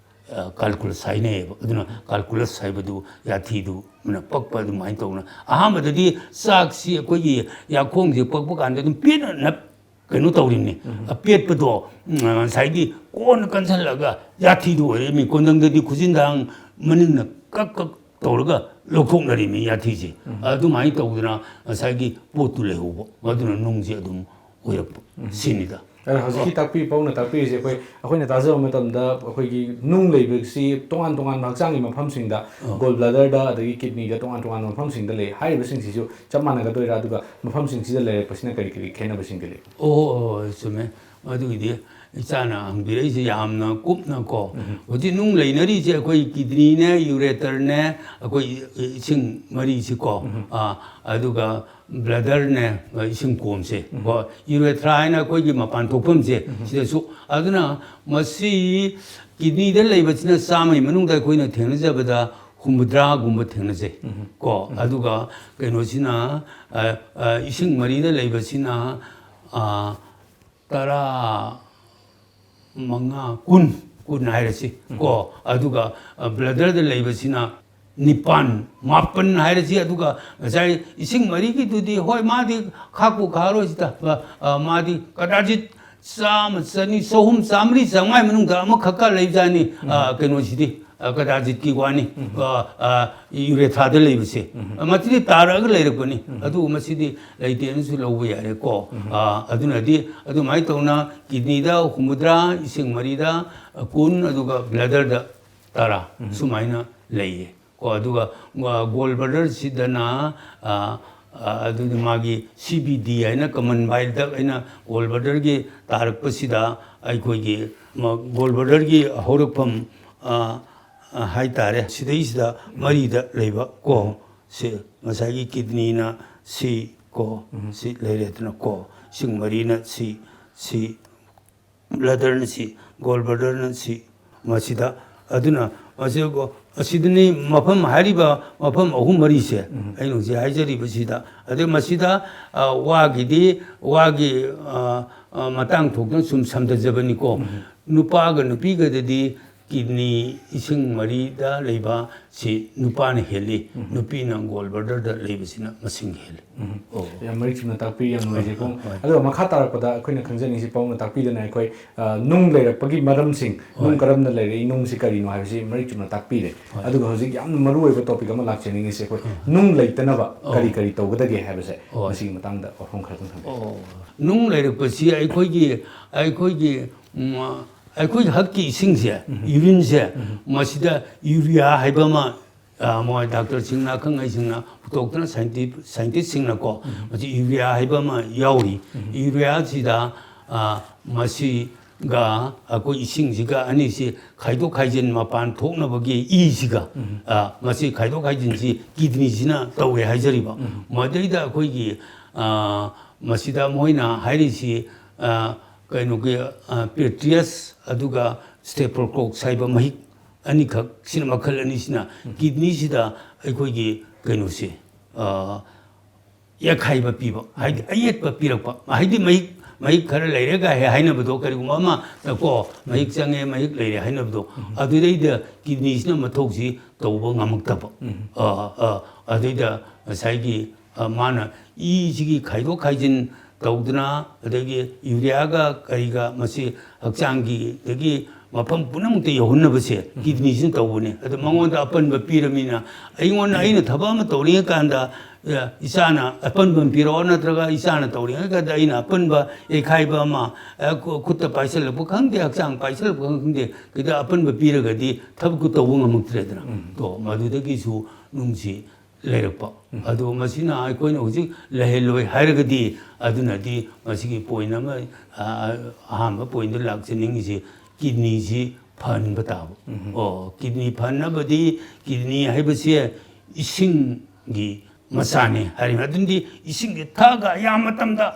ꯑ, calculus ꯍꯥꯏꯅꯩꯌꯦꯕ꯫ ꯑꯗꯨꯅ calculus ꯍꯥꯏꯕꯗꯨ ꯌꯥꯊꯤꯗꯨꯅ ꯄꯛꯄ ꯑꯗꯨꯃꯥꯏꯅ ꯇꯧꯅ꯫ ꯑꯍꯥꯟꯕꯗꯗꯤ ꯆꯥꯛꯁꯤ ꯑꯩꯈꯣꯏꯒꯤ ꯌꯥꯈꯣꯡꯁꯦ ꯄꯛꯄ ꯀꯥꯟꯗ ꯑꯗꯨꯝ ꯄꯦꯠꯅ ꯅꯞ-, ꯀꯩꯅꯣ ꯇꯧꯔꯤꯕꯅꯤ꯫ ꯑꯄꯦꯠꯄꯗꯣ, ꯎꯝ, ꯉꯁꯥꯏꯒꯤ ꯀꯣꯟꯅ ꯀꯟꯁꯤꯜꯂꯒ ꯌꯥꯊꯤꯗꯨ ꯑꯣꯏꯔꯛꯏꯃꯤ꯫ ꯀꯣꯟꯗꯪꯗꯗꯤ ꯈꯨꯖꯤꯟꯗꯥꯡ ꯃꯅꯤꯡꯅ ꯀꯛ ꯀꯛ ꯇꯧꯔꯒ ꯂꯧꯊꯣꯛꯅꯔꯤꯃꯤ ꯌꯥꯊꯤꯁꯦ꯫ ꯑꯗꯨꯃꯥꯏꯅ ꯇꯧꯗꯅ ꯉꯁꯥꯏꯒꯤ ꯄꯣꯠꯇꯨ ꯂꯩꯍꯧꯕ꯫ ꯑꯗꯨꯅ ꯅꯨꯡꯁꯦ ꯑꯗꯨꯝ ꯑꯣꯏꯔꯛꯄ꯫ ꯁꯤꯅꯤꯗ꯫ ꯑꯗꯣ ꯍꯧꯖꯤꯛꯀꯤ ꯇꯥꯛꯄꯤ-, ꯄꯥꯎꯅ ꯇꯥꯛꯄꯤꯔꯤꯁꯦ ꯑꯩꯈꯣꯏ, ꯑꯩꯈꯣꯏꯅ ꯇꯥꯖꯕ ꯃꯇꯝꯗ ꯑꯩꯈꯣꯏꯒꯤ ꯅꯨꯡ ꯂꯩꯕꯁꯤ ꯇꯣꯉꯥꯟ ꯇꯣꯉꯥꯟꯕ ꯍꯛꯆꯥꯡꯒꯤ ꯃꯐꯝꯁꯤꯡꯗ, ꯑ꯫ Gall bladderꯗ ꯑꯗꯒꯤ kidneyꯗ ꯇꯣꯉꯥꯟ ꯇꯣꯉꯥꯟꯕ ꯃꯐꯝꯁꯤꯡꯗ ꯂꯩ ꯍꯥꯏꯔꯤꯕꯁꯤꯡꯁꯤꯁꯨ ꯆꯞ ꯃꯥꯟꯅꯒꯗꯣꯏꯔꯥ? ꯑꯗꯨꯒ ꯃꯐꯝꯁꯤꯡꯁꯤꯗ ꯂꯩꯔꯛꯄꯁꯤꯅ ꯀꯔꯤ ꯀꯔꯤ ꯈꯦꯠꯅꯕꯁꯤꯡꯗꯤ ꯂꯩ? ꯑꯣ, ꯑꯣ, ꯑꯣ, ꯆꯨꯝꯃꯦ꯫ ꯑꯗꯨꯒꯤꯗꯤ ꯏꯆꯥꯅ ꯍꯪꯕꯤꯔꯛꯏꯁꯦ ꯌꯥꯝꯅ ꯀꯨꯞꯅ ꯀꯣ꯫ ꯍꯧꯖꯤꯛ ꯅꯨꯡ ꯂꯩꯅꯔꯤꯁꯦ ꯑꯩꯈꯣꯏ kidneyꯅꯦ, ureterꯅꯦ, ꯑꯩꯈꯣꯏ ꯏꯁꯤꯡ ꯃꯔꯤꯁꯤ ꯀꯣ꯫ ꯑꯥ, ꯑꯗꯨꯒ bladderꯅꯦ, ꯏꯁꯤꯡ ꯀꯣꯝꯁꯦ ꯀꯣ꯫ Urethra ꯍꯥꯏꯅ ꯑꯩꯈꯣꯏꯒꯤ ꯃꯄꯥꯟ ꯊꯣꯛꯐꯝꯁꯦ ꯁꯤꯗꯁꯨ꯫ ꯑꯗꯨꯅ ꯃꯁꯤ kidneyꯗ ꯂꯩꯕꯁꯤꯅ ꯆꯥꯝꯃꯒꯤ ꯃꯅꯨꯡꯗ ꯑꯩꯈꯣꯏꯅ ꯊꯦꯡꯅꯖꯕꯗ ꯍꯨꯝꯐꯨꯇꯔꯥꯒꯨꯝꯕ ꯊꯦꯡꯅꯖꯩ ꯀꯣ꯫ ꯑꯗꯨꯒ ꯀꯩꯅꯣꯁꯤꯅ, ꯑ, ꯑ, ꯏꯁꯤꯡ ꯃꯔꯤꯗ ꯂꯩꯕꯁꯤꯅ, ꯑ, ꯇꯔꯥ ꯃꯉꯥ, ꯀꯨꯟ, ꯀꯨꯟ ꯍꯥꯏꯔꯁꯤ ꯀꯣ꯫ ꯑꯗꯨꯒ, ꯑ, bladderꯗ ꯂꯩꯕꯁꯤꯅ ꯅꯤꯄꯥꯟ, ꯃꯥꯄꯟ ꯍꯥꯏꯔꯁꯤ꯫ ꯑꯗꯨꯒ ꯉꯁꯥꯏ ꯏꯁꯤꯡ ꯃꯔꯤꯒꯤꯗꯨꯗꯤ, ꯍꯣꯏ, ꯃꯥꯗꯤ ꯈꯥꯛꯄꯨ ꯈꯥꯛꯑꯔꯣꯏꯁꯤꯗ, ꯑ, ꯑ, ꯃꯥꯗꯤ ꯀꯗꯥꯖꯤꯠ ꯆꯥꯝꯃ, ꯆꯅꯤ, ꯆꯍꯨꯝ, ꯆꯥꯝꯃꯔꯤ, ꯆꯥꯝꯃꯉꯥ ꯃꯅꯨꯡꯗ ꯑꯃꯈꯛꯀ ꯂꯩꯕꯖꯥꯠꯅꯤ꯫ ꯑ, ꯀꯩꯅꯣꯁꯤꯗꯤ, ꯑ, ꯀꯗꯥꯖꯤꯠꯀꯤ ꯋꯥꯅꯤ꯫ ꯑ, ꯑ, urethraꯗ ꯂꯩꯕꯁꯦ꯫ ꯑ, ꯃꯁꯤꯗꯤ ꯇꯥꯔꯛꯑꯒ ꯂꯩꯔꯛꯄꯅꯤ꯫ ꯑꯗꯨꯕꯨ ꯃꯁꯤꯗꯤ ꯂꯩꯇꯦꯅꯁꯨ ꯂꯧꯕ ꯌꯥꯔꯦꯀꯣ꯫ ꯑ, ꯑꯗꯨꯅꯗꯤ ꯑꯗꯨꯃꯥꯏꯅ ꯇꯧꯅ kidneyꯗ ꯍꯨꯝꯐꯨꯇꯔꯥ, ꯏꯁꯤꯡ ꯃꯔꯤꯗ, ꯑ, ꯀꯨꯟ, ꯑꯗꯨꯒ bladderꯗ ꯇꯔꯥ, ꯁꯨꯃꯥꯏꯅ ꯂꯩꯌꯦ꯫ ꯀꯣ, ꯑꯗꯨꯒ, ꯑ, gall bladderꯁꯤꯗꯅ, ꯑ, ꯑ, ꯑꯗꯨꯗꯤ ꯃꯥꯒꯤ C B D ꯍꯥꯏꯅ common bile duct ꯍꯥꯏꯅ gall bladderꯒꯤ ꯇꯥꯔꯛꯄꯁꯤꯗ ꯑꯩꯈꯣꯏꯒꯤ ꯃ-, gall bladderꯒꯤ ꯍꯧꯔꯛꯐꯝ, ꯑ, ꯍꯥꯏꯇꯥꯔꯦ꯫ ꯁꯤꯗꯩꯁꯤꯗ ꯃꯔꯤꯗ ꯂꯩꯕ ꯀꯣ, ꯁꯤ ꯉꯁꯥꯏꯒꯤ ꯀꯤꯗꯅꯤꯅ ꯁꯤ ꯀꯣ, ꯁꯤ ꯂꯩꯔꯦꯗꯅ ꯀꯣ, ꯏꯁꯤꯡ ꯃꯔꯤꯅ ꯁꯤ, ꯁꯤ ꯕ꯭ꯂꯗꯔꯅ ꯁꯤ, ꯒꯣꯜ ꯕ꯭ꯂꯗꯔꯅ ꯁꯤ, ꯃꯁꯤꯗ꯫ ꯑꯗꯨꯅ ꯃꯁꯤ ꯀꯣ, ꯑꯁꯤꯗꯅꯤ ꯃꯐꯝ, ꯍꯥꯏꯔꯤꯕ ꯃꯐꯝ ꯑꯍꯨꯝ ꯃꯔꯤꯁꯦ, ꯑꯩꯅ ꯍꯧꯖꯤꯛ ꯍꯥꯏꯖꯔꯤꯕꯁꯤꯗ꯫ ꯑꯗꯩ ꯃꯁꯤꯗ, ꯑ, ꯋꯥꯒꯤꯗꯤ, ꯋꯥꯒꯤ, ꯑ, ꯑ, ꯃꯇꯥꯡ ꯊꯣꯛꯇꯅ ꯁꯨꯝ ꯁꯝꯊꯖꯕꯅꯤꯀꯣ꯫ ꯅꯨꯄꯥꯒ ꯅꯨꯄꯤꯒꯗꯗꯤ ꯀꯤꯗꯅꯤ ꯏꯁꯤꯡ ꯃꯔꯤꯗ ꯂꯩꯕ ꯁꯤ ꯅꯨꯄꯥꯅ ꯍꯦꯜꯂꯤ, ꯅꯨꯄꯤꯅ ꯒꯣꯜ ꯕ꯭ꯂꯗꯔꯗ ꯂꯩꯕꯁꯤꯅ ꯃꯁꯤꯡ ꯍꯦꯜꯂꯤ꯫ ꯑꯣ꯫ ꯌꯥꯝ ꯃꯔꯤꯛ ꯆꯨꯝꯅ ꯇꯥꯛꯄꯤ, ꯌꯥꯝ ꯅꯨꯡꯉꯥꯏꯖꯩꯀꯣ꯫ ꯍꯣꯏ꯫ ꯑꯗꯨꯒ ꯃꯈꯥ ꯇꯥꯔꯛꯄꯗ ꯑꯩꯈꯣꯏꯅ ꯈꯪꯖꯅꯤꯡꯉꯤꯁꯤ, ꯄꯥꯕꯨꯡꯅ ꯇꯥꯛꯄꯤꯗꯅ ꯑꯩꯈꯣꯏ, ꯑ, ꯅꯨꯡ ꯂꯩꯔꯛꯄꯒꯤ ꯃꯔꯝꯁꯤꯡ, ꯅꯨꯡ ꯍꯣꯏ꯫ ꯀꯔꯝꯅ ꯂꯩꯔꯛꯏ, ꯅꯨꯡꯁꯤ ꯀꯔꯤꯅꯣ ꯍꯥꯏꯕꯁꯤ ꯃꯔꯤꯛ ꯆꯨꯝꯅ ꯇꯥꯛꯄꯤꯔꯦ꯫ ꯍꯣꯏ꯫ ꯑꯗꯨꯒ ꯍꯧꯖꯤꯛ ꯌꯥꯝꯅ ꯃꯔꯨ ꯑꯣꯏꯕ ꯇꯣꯄꯤꯛ ꯑꯃ ꯂꯥꯛꯆꯅꯤꯡꯉꯤꯁꯦ, ꯑꯩꯈꯣꯏ ꯅꯨꯡ ꯂꯩꯇꯅꯕ ꯑꯣ꯫ ꯀꯔꯤ ꯀꯔꯤ ꯇꯧꯒꯗꯒꯦ ꯍꯥꯏꯕꯁꯦ, ꯍꯣꯏ꯫ ꯃꯁꯤꯒꯤ ꯃꯇꯥꯡꯗ ꯋꯥꯐꯝ ꯈꯔꯗꯪ ꯊꯝꯕꯤꯌꯨ꯫ ꯑꯣ꯫ ꯅꯨꯡ ꯂꯩꯔꯛꯄꯁꯤ ꯑꯩꯈꯣꯏꯒꯤ, ꯑꯩꯈꯣꯏꯒꯤ, ꯎꯝ, ꯑꯩꯈꯣꯏꯒꯤ ꯍꯛꯀꯤ ꯏꯁꯤꯡꯁꯦ, ꯎꯝ꯫ ꯌꯨꯔꯤꯟꯁꯦ, ꯎꯝ꯫ ꯃꯁꯤꯗ ꯌꯨꯔꯤꯌꯥ ꯍꯥꯏꯕ ꯑꯃ, ꯑ, ꯃꯣꯏ ꯗꯥꯛꯇꯔꯁꯤꯡꯅ, ꯑꯈꯪ ꯑꯍꯩꯁꯤꯡꯅ ꯄꯨꯊꯣꯛꯇꯨꯅ, ꯁꯥꯏꯟꯇꯤ-, ꯁꯥꯏꯟꯇꯤꯁꯁꯤꯡꯅꯀꯣ, ꯎꯝ꯫ ꯃꯁꯤ ꯌꯨꯔꯤꯌꯥ ꯍꯥꯏꯕ ꯑꯃ ꯌꯥꯎꯔꯤ꯫ ꯎꯝ꯫ ꯌꯨꯔꯤꯌꯥꯁꯤꯗ, ꯑ, ꯃꯁꯤꯒ ꯑꯩꯈꯣꯏ ꯏꯁꯤꯡꯁꯤꯒ ꯑꯅꯤꯁꯤ ꯈꯥꯏꯗꯣꯛ ꯈꯥꯏꯖꯤꯟ ꯃꯄꯥꯟ ꯊꯣꯛꯅꯕꯒꯤ ꯏꯁꯤꯒ, ꯎꯝ꯫ ꯑ, ꯃꯁꯤ ꯈꯥꯏꯗꯣꯛ ꯈꯥꯏꯖꯤꯟꯁꯤ ꯀꯤꯗꯅꯤꯁꯤꯅ ꯇꯧꯋꯦ ꯍꯥꯏꯖꯔꯤꯕ꯫ ꯎꯝ꯫ ꯃꯗꯩꯗ ꯑꯩꯈꯣꯏꯒꯤ, ꯑ, ꯃꯁꯤꯗ ꯃꯣꯏꯅ ꯍꯥꯏꯔꯤꯁꯤ, ꯑ, ꯀꯩꯅꯣꯒꯤ, ꯑ, ꯄꯦꯇ꯭ꯔꯤꯌꯁ ꯑꯗꯨꯒ ꯁ꯭ꯇꯦꯐꯤꯂꯣꯀꯣꯛꯁ ꯍꯥꯏꯕ ꯃꯍꯤꯛ ꯑꯅꯤꯈꯛ, ꯁꯤꯅ ꯃꯈꯜ ꯑꯅꯤꯁꯤꯅ ꯎꯝ꯫ ꯀꯤꯗꯅꯤꯁꯤꯗ ꯑꯩꯈꯣꯏꯒꯤ ꯀꯩꯅꯣꯁꯦ, ꯑ, ꯌꯥꯈꯥꯏꯕ ꯄꯤꯕ, ꯍꯥꯏꯗꯤ ꯑꯌꯦꯠꯄ ꯄꯤꯔꯛꯄ, ꯍꯥꯏꯗꯤ ꯃꯍꯤꯛ, ꯃꯍꯤꯛ ꯈꯔ ꯂꯩꯔꯦꯒ ꯍꯦꯛ ꯍꯥꯏꯅꯕꯗꯣ, ꯀꯔꯤꯒꯨꯝꯕ ꯑꯃꯗꯀꯣ, ꯃꯍꯤꯛ ꯆꯪꯉꯦ, ꯃꯍꯤꯛ ꯂꯩꯔꯦ ꯍꯥꯏꯅꯕꯗꯣ, ꯎꯝ꯫ ꯑꯗꯨꯗꯩꯗ ꯀꯤꯗꯅꯤꯁꯤꯅ ꯃꯊꯧꯁꯤ ꯇꯧꯕ ꯉꯝꯃꯛꯇꯕ꯫ ꯎꯝ꯫ ꯑ, ꯑ, ꯑꯗꯨꯗꯩꯗ ꯉꯁꯥꯏꯒꯤ, ꯑ, ꯃꯥꯅ ꯏꯁꯤꯒꯤ ꯈꯥꯏꯗꯣꯛ ꯈꯥꯏꯖꯤꯟ ꯇꯧꯗꯅ, ꯑꯗꯒꯤ ꯌꯨꯔꯤꯌꯥꯒ ꯀꯔꯤꯒ ꯃꯁꯤ ꯍꯛꯆꯥꯡꯒꯤ, ꯑꯗꯒꯤ ꯃꯐꯝ ꯄꯨꯝꯅꯃꯛꯇ ꯌꯧꯍꯟꯅꯕꯁꯦ ꯎꯝ꯫ ꯀꯤꯗꯅꯤꯁꯤꯅ ꯇꯧꯕꯅꯦ꯫ ꯑꯗꯣ ꯃꯉꯣꯟꯗ ꯑꯄꯟꯕ ꯄꯤꯔꯃꯤꯅ, ꯑꯩꯉꯣꯟꯗ, ꯑꯩꯅ ꯊꯕꯛ ꯑꯃ ꯇꯧꯔꯤꯉꯩ ꯀꯥꯟꯗ, ꯑ, ꯏꯆꯥꯅ ꯑꯄꯟꯕ ꯑꯃ ꯄꯤꯔꯛꯑꯣ, ꯅꯠꯇ꯭ꯔꯒ ꯏꯆꯥꯅ ꯇꯧꯔꯤꯉꯩ ꯀꯥꯟꯗ ꯑꯩꯅ ꯑꯄꯟꯕ ꯌꯩꯈꯥꯏꯕ ꯑꯃ, ꯑ, ꯈꯨ-, ꯈꯨꯠꯇ ꯄꯥꯏꯁꯜꯂꯛꯄ ꯈꯪꯗꯦ, ꯍꯛꯆꯥꯡ ꯄꯥꯏꯁꯜꯂꯛꯄ ꯈꯪꯗꯦ, ꯀꯩꯗ ꯑꯄꯟꯕ ꯄꯤꯔꯒꯗꯤ ꯊꯕꯛꯇꯨ ꯇꯧꯕ ꯉꯝꯃꯛꯇ꯭ꯔꯦꯗꯅ꯫ ꯎꯝ꯫ ꯇꯣ, ꯃꯗꯨꯗꯒꯤꯁꯨ ꯅꯨꯡꯁꯤ ꯂꯩꯔꯛꯄ꯫ ꯎꯝ꯫ ꯑꯗꯣ ꯃꯁꯤꯅ ꯑꯩꯈꯣꯏꯅ ꯍꯧꯖꯤꯛ ꯂꯩꯍꯜꯂꯣꯏ ꯍꯥꯏꯔꯒꯗꯤ, ꯑꯗꯨꯅꯗꯤ ꯃꯁꯤꯒꯤ ꯄꯣꯏꯟ ꯑꯃ, ꯑ, ꯑꯍꯥꯟꯕ ꯄꯣꯏꯟꯗ ꯂꯥꯛꯆꯅꯤꯡꯉꯤꯁꯤ, ꯀꯤꯗꯅꯤꯁꯤ ꯐꯍꯟꯕ ꯇꯥꯕ꯫ ꯑꯣ, ꯀꯤꯗꯅꯤ ꯐꯍꯟꯅꯕꯗꯤ, ꯀꯤꯗꯅꯤ ꯍꯥꯏꯕꯁꯦ ꯏꯁꯤꯡꯒꯤ ꯃꯆꯥꯅꯤ ꯍꯥꯏꯔꯤꯕ꯫ ꯑꯗꯨꯗꯤ ꯏꯁꯤꯡꯁꯦ ꯊꯛꯑꯒ ꯑꯌꯥꯝꯕ ꯃꯇꯝꯗ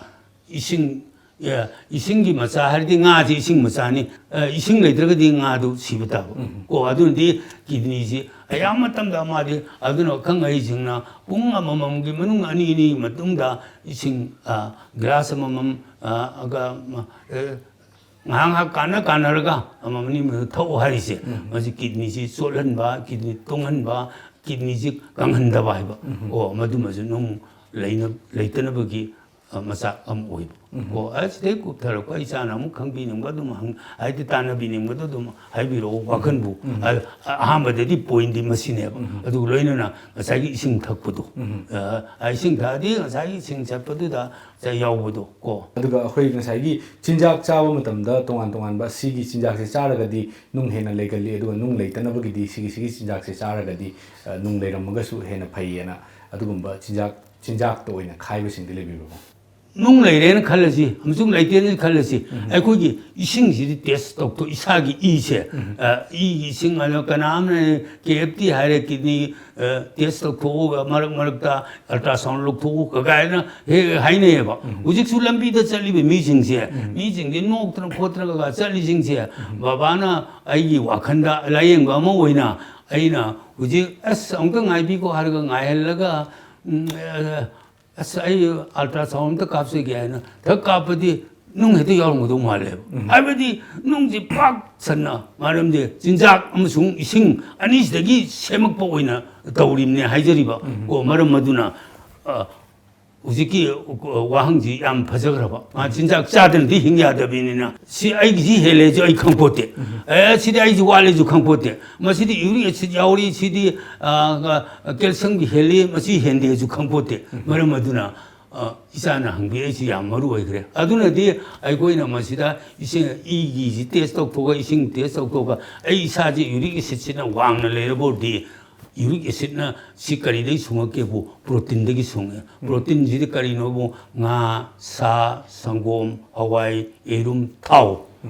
ꯏꯁꯤꯡ, ꯑꯦ, ꯏꯁꯤꯡꯒꯤ ꯃꯆꯥ ꯍꯥꯏꯔꯗꯤ ꯉꯥꯁꯤ ꯏꯁꯤꯡ ꯃꯆꯥꯅꯤ꯫ ꯑꯦ, ꯏꯁꯤꯡ ꯂꯩꯇ꯭ꯔꯒꯗꯤ ꯉꯥꯗꯨ ꯁꯤꯕ ꯇꯥꯕ꯫ ꯀꯣ, ꯑꯗꯨꯅꯗꯤ ꯀꯤꯗꯅꯤꯁꯤ ꯑꯌꯥꯝꯕ ꯃꯇꯝꯗ ꯃꯥꯗꯤ, ꯑꯗꯨꯅ ꯑꯈꯪ ꯑꯍꯩꯁꯤꯡꯅ ꯄꯨꯡ ꯑꯃꯃꯝꯒꯤ ꯃꯅꯨꯡ ꯑꯅꯤ ꯑꯅꯤ ꯃꯇꯨꯡꯗ ꯏꯁꯤꯡ, ꯑ, ꯒ꯭ꯂꯥꯁ ꯑꯃꯃꯝ, ꯑ, ꯑꯒ, ꯑ, ꯉꯥꯏꯍꯥꯛ ꯉꯥꯏꯍꯥꯛ ꯀꯥꯟꯅ ꯀꯥꯟꯅꯔꯒ ꯑꯃꯃꯝ ꯑꯅꯤ ꯊꯛꯎ ꯍꯥꯏꯔꯤꯁꯦ꯫ ꯃꯁꯤ ꯀꯤꯗꯅꯤꯁꯤ ꯆꯣꯠꯍꯟꯕ, ꯀꯤꯗꯅꯤ ꯇꯨꯡꯍꯟꯕ, ꯀꯤꯗꯅꯤꯁꯤ ꯀꯪꯍꯟꯗꯕ ꯍꯥꯏꯕ꯫ ꯑꯣ, ꯃꯗꯨꯃꯁꯨ ꯅꯨꯡ ꯂꯩꯅ-, ꯂꯩꯇꯅꯕꯒꯤ, ꯑ, ꯃꯆꯥꯛ ꯑꯃ ꯑꯣꯏꯕ꯫ ꯀꯣ, ꯑꯁꯤꯗꯩ ꯀꯨꯞꯊꯔꯛꯄ ꯏꯆꯥꯅ ꯑꯃꯨꯛ ꯈꯪꯕꯤꯅꯤꯡꯕ ꯑꯗꯨꯝ ꯍꯪ-, ꯍꯥꯏꯗꯤ ꯇꯥꯟꯅꯕꯤꯅꯤꯡꯕꯗꯣ ꯑꯗꯨꯝ ꯍꯥꯏꯕꯤꯔꯛꯑꯣ, ꯋꯥꯈꯜꯕꯨ꯫ ꯑ-, ꯑꯍꯥꯟꯕꯗꯗꯤ ꯄꯣꯏꯟꯗꯤ ꯃꯁꯤꯅꯦꯕ꯫ ꯑꯗꯨꯒ ꯂꯣꯏꯅꯅ ꯉꯁꯥꯏꯒꯤ ꯏꯁꯤꯡ ꯊꯛꯄꯗꯣ꯫ ꯑ, ꯏꯁꯤꯡ ꯊꯛꯑꯗꯤ ꯉꯁꯥꯏꯒꯤ ꯏꯁꯤꯡ ꯆꯠꯄꯗꯨꯗ ꯉꯁꯥꯏ ꯌꯥꯎꯕꯗꯣ, ꯀꯣ꯫ ꯑꯗꯨꯒ ꯑꯩꯈꯣꯏ ꯉꯁꯥꯏꯒꯤ ꯆꯤꯟꯖꯥꯛ ꯆꯥꯕ ꯃꯇꯝꯗ ꯇꯣꯉꯥꯟ ꯇꯣꯉꯥꯟꯕ ꯁꯤꯒꯤ ꯆꯤꯟꯖꯥꯛꯁꯦ ꯆꯥꯔꯒꯗꯤ ꯅꯨꯡ ꯍꯦꯟꯅ ꯂꯩꯒꯜꯂꯤ, ꯑꯗꯨꯒ ꯅꯨꯡ ꯂꯩꯇꯅꯕꯒꯤꯗꯤ ꯁꯤꯒꯤ, ꯁꯤꯒꯤ ꯆꯤꯟꯖꯥꯛꯁꯦ ꯆꯥꯔꯒꯗꯤ, ꯑ, ꯅꯨꯡ ꯂꯩꯔꯝꯃꯒꯁꯨ ꯍꯦꯟꯅ ꯐꯩꯌꯦꯅ ꯑꯗꯨꯒꯨꯝꯕ ꯆꯤꯟꯖꯥꯛ, ꯆꯤꯟꯖꯥꯛꯇ ꯑꯣꯏꯅ ꯈꯥꯏꯕꯁꯤꯡꯗꯤ ꯂꯩꯕꯤꯕ꯭ꯔꯣ? ꯅꯨꯡ ꯂꯩꯔꯦꯅ ꯈꯜꯂꯁꯤ, ꯑꯃꯁꯨꯡ ꯂꯩꯇꯦꯅ ꯈꯜꯂꯁꯤ, ꯑꯩꯈꯣꯏꯒꯤ ꯏꯁꯤꯡꯁꯤꯗꯤ ꯇꯦꯁ ꯇꯧꯊꯣꯛ, ꯏꯁꯥꯒꯤ ꯏꯁꯦ, ꯑ, ꯏꯒꯤ ꯏꯁꯤꯡ ꯑꯗꯣ ꯀꯅꯥ ꯑꯃꯅ ꯀꯦ ꯑꯦꯐ ꯇꯤ ꯍꯥꯏꯔꯦ, ꯀꯤꯗꯅꯤ, ꯑ, ꯇꯦꯁ ꯇꯧꯊꯣꯛꯎꯒ ꯃꯔꯛ ꯃꯔꯛꯇ ꯑꯜꯇ꯭ꯔꯥꯁꯥꯎꯟ ꯂꯧꯊꯣꯛꯎ ꯀꯥꯏꯅ ꯍꯦꯛ ꯍꯦꯛ ꯍꯥꯏꯅꯩꯌꯦꯕ꯫ ꯍꯧꯖꯤꯛꯁꯨ ꯂꯝꯕꯤꯗ ꯆꯠꯂꯤꯕ ꯃꯤꯁꯤꯡꯁꯦ, ꯃꯤꯁꯤꯡꯁꯦ ꯅꯣꯛꯇꯅ ꯈꯣꯠꯇꯅꯒ ꯆꯠꯂꯤꯁꯤꯡꯁꯦ, ꯕꯕꯥꯅ ꯑꯩꯒꯤ ꯋꯥꯈꯜꯗ ꯂꯥꯏꯌꯦꯡꯕ ꯑꯃ ꯑꯣꯏꯅ ꯑꯩꯅ ꯍꯧꯖꯤꯛ, "ꯑꯁ, ꯑꯃꯨꯛꯇ ꯉꯥꯏꯕꯤꯈꯣ" ꯍꯥꯏꯔꯒ ꯉꯥꯏꯍꯜꯂꯒ, ꯎꯝ, ꯑ, "ꯑꯁ, ꯑꯩ ꯑꯜꯇ꯭ꯔꯥꯁꯥꯎꯟ ꯑꯝꯇ ꯀꯥꯞꯆꯒꯦ" ꯍꯥꯏꯅ ꯊꯛ ꯀꯥꯞꯄꯗꯤ ꯅꯨꯡ ꯍꯦꯛꯇ ꯌꯥꯎꯔꯝꯒꯗꯧ ꯃꯥꯜꯂꯦꯕ꯫ ꯍꯥꯏꯕꯗꯤ ꯅꯨꯡꯁꯤ ꯄꯥꯛ ꯁꯟꯅ, ꯃꯔꯝꯗꯤ ꯆꯤꯟꯖꯥꯛ ꯑꯃꯁꯨꯡ ꯏꯁꯤꯡ ꯑꯅꯤꯁꯤꯗꯒꯤ ꯁꯦꯝꯃꯛꯄ ꯑꯣꯏꯅ ꯇꯧꯔꯤꯕꯅꯦ ꯍꯥꯏꯖꯔꯤꯕ꯫ ꯀꯣ, ꯃꯔꯝ ꯑꯗꯨꯅ, ꯑ, ꯍꯧꯖꯤꯛꯀꯤ ꯋꯥꯍꯪꯁꯤ ꯌꯥꯝ ꯐꯖꯈ꯭ꯔꯕ꯫ ꯃꯥ ꯆꯤꯟꯖꯥꯛ ꯆꯥꯗꯅꯗꯤ ꯍꯤꯡ ꯌꯥꯗꯕꯅꯤꯅ, ꯁꯤ ꯑꯩꯒꯤꯁꯤ ꯍꯦꯜꯂꯦꯁꯨ ꯑꯩ ꯈꯪꯄꯣꯠꯇꯦ꯫ ꯑꯦ, ꯁꯤꯗꯤ ꯑꯩꯁꯤ ꯋꯥꯠꯂꯦꯁꯨ ꯈꯪꯄꯣꯠꯇꯦ꯫ ꯃꯁꯤꯗꯤ ꯌꯨꯔꯤꯛ ꯑꯦꯁꯤꯗ ꯌꯥꯎꯔꯤ, ꯁꯤꯗꯤ, ꯑ, ꯑ, ꯀꯦꯜꯁꯤꯌꯝꯒꯤ ꯍꯦꯜꯂꯤ, ꯃꯁꯤ ꯍꯦꯟꯗꯦꯁꯨ ꯈꯪꯄꯣꯠꯇꯦ꯫ ꯃꯔꯝ ꯑꯗꯨꯅ, ꯑ, ꯏꯆꯥꯅ ꯍꯪꯕꯤꯔꯛꯏꯁꯤ ꯌꯥꯝ ꯃꯔꯨ ꯑꯣꯏꯈ꯭ꯔꯦ꯫ ꯑꯗꯨꯅꯗꯤ ꯑꯩꯈꯣꯏꯅ ꯃꯁꯤꯗ ꯏꯁꯤꯡ, ꯏꯒꯤꯁꯤ ꯇꯦꯁ ꯇꯧꯊꯣꯛꯑꯒ, ꯏꯁꯤꯡ ꯇꯦꯁ ꯇꯧꯊꯣꯛꯑꯒ, ꯑꯩ ꯏꯁꯥꯁꯤ ꯌꯨꯔꯤꯛ ꯑꯦꯁꯤꯗꯁꯤꯅ ꯋꯥꯡꯅ ꯂꯩꯔꯕ ꯑꯣꯏꯔꯗꯤ, ꯌꯨꯔꯤꯛ ꯑꯦꯁꯤꯗꯅ ꯁꯤ ꯀꯔꯤꯗꯒꯤ ꯁꯨꯡꯉꯛꯀꯦꯕꯨ? ꯄ꯭ꯔꯣꯇꯤꯟꯗꯒꯤ ꯁꯨꯡꯉꯛꯑꯦ꯫ ꯄ꯭ꯔꯣꯇꯤꯟꯁꯤꯗꯤ ꯀꯔꯤꯅꯣꯕꯨ? ꯉꯥ, ꯁꯥ, ꯁꯪꯒꯣꯝ, ꯍꯋꯥꯏ, ꯌꯦꯔꯨꯝ, ꯊꯥꯎ꯫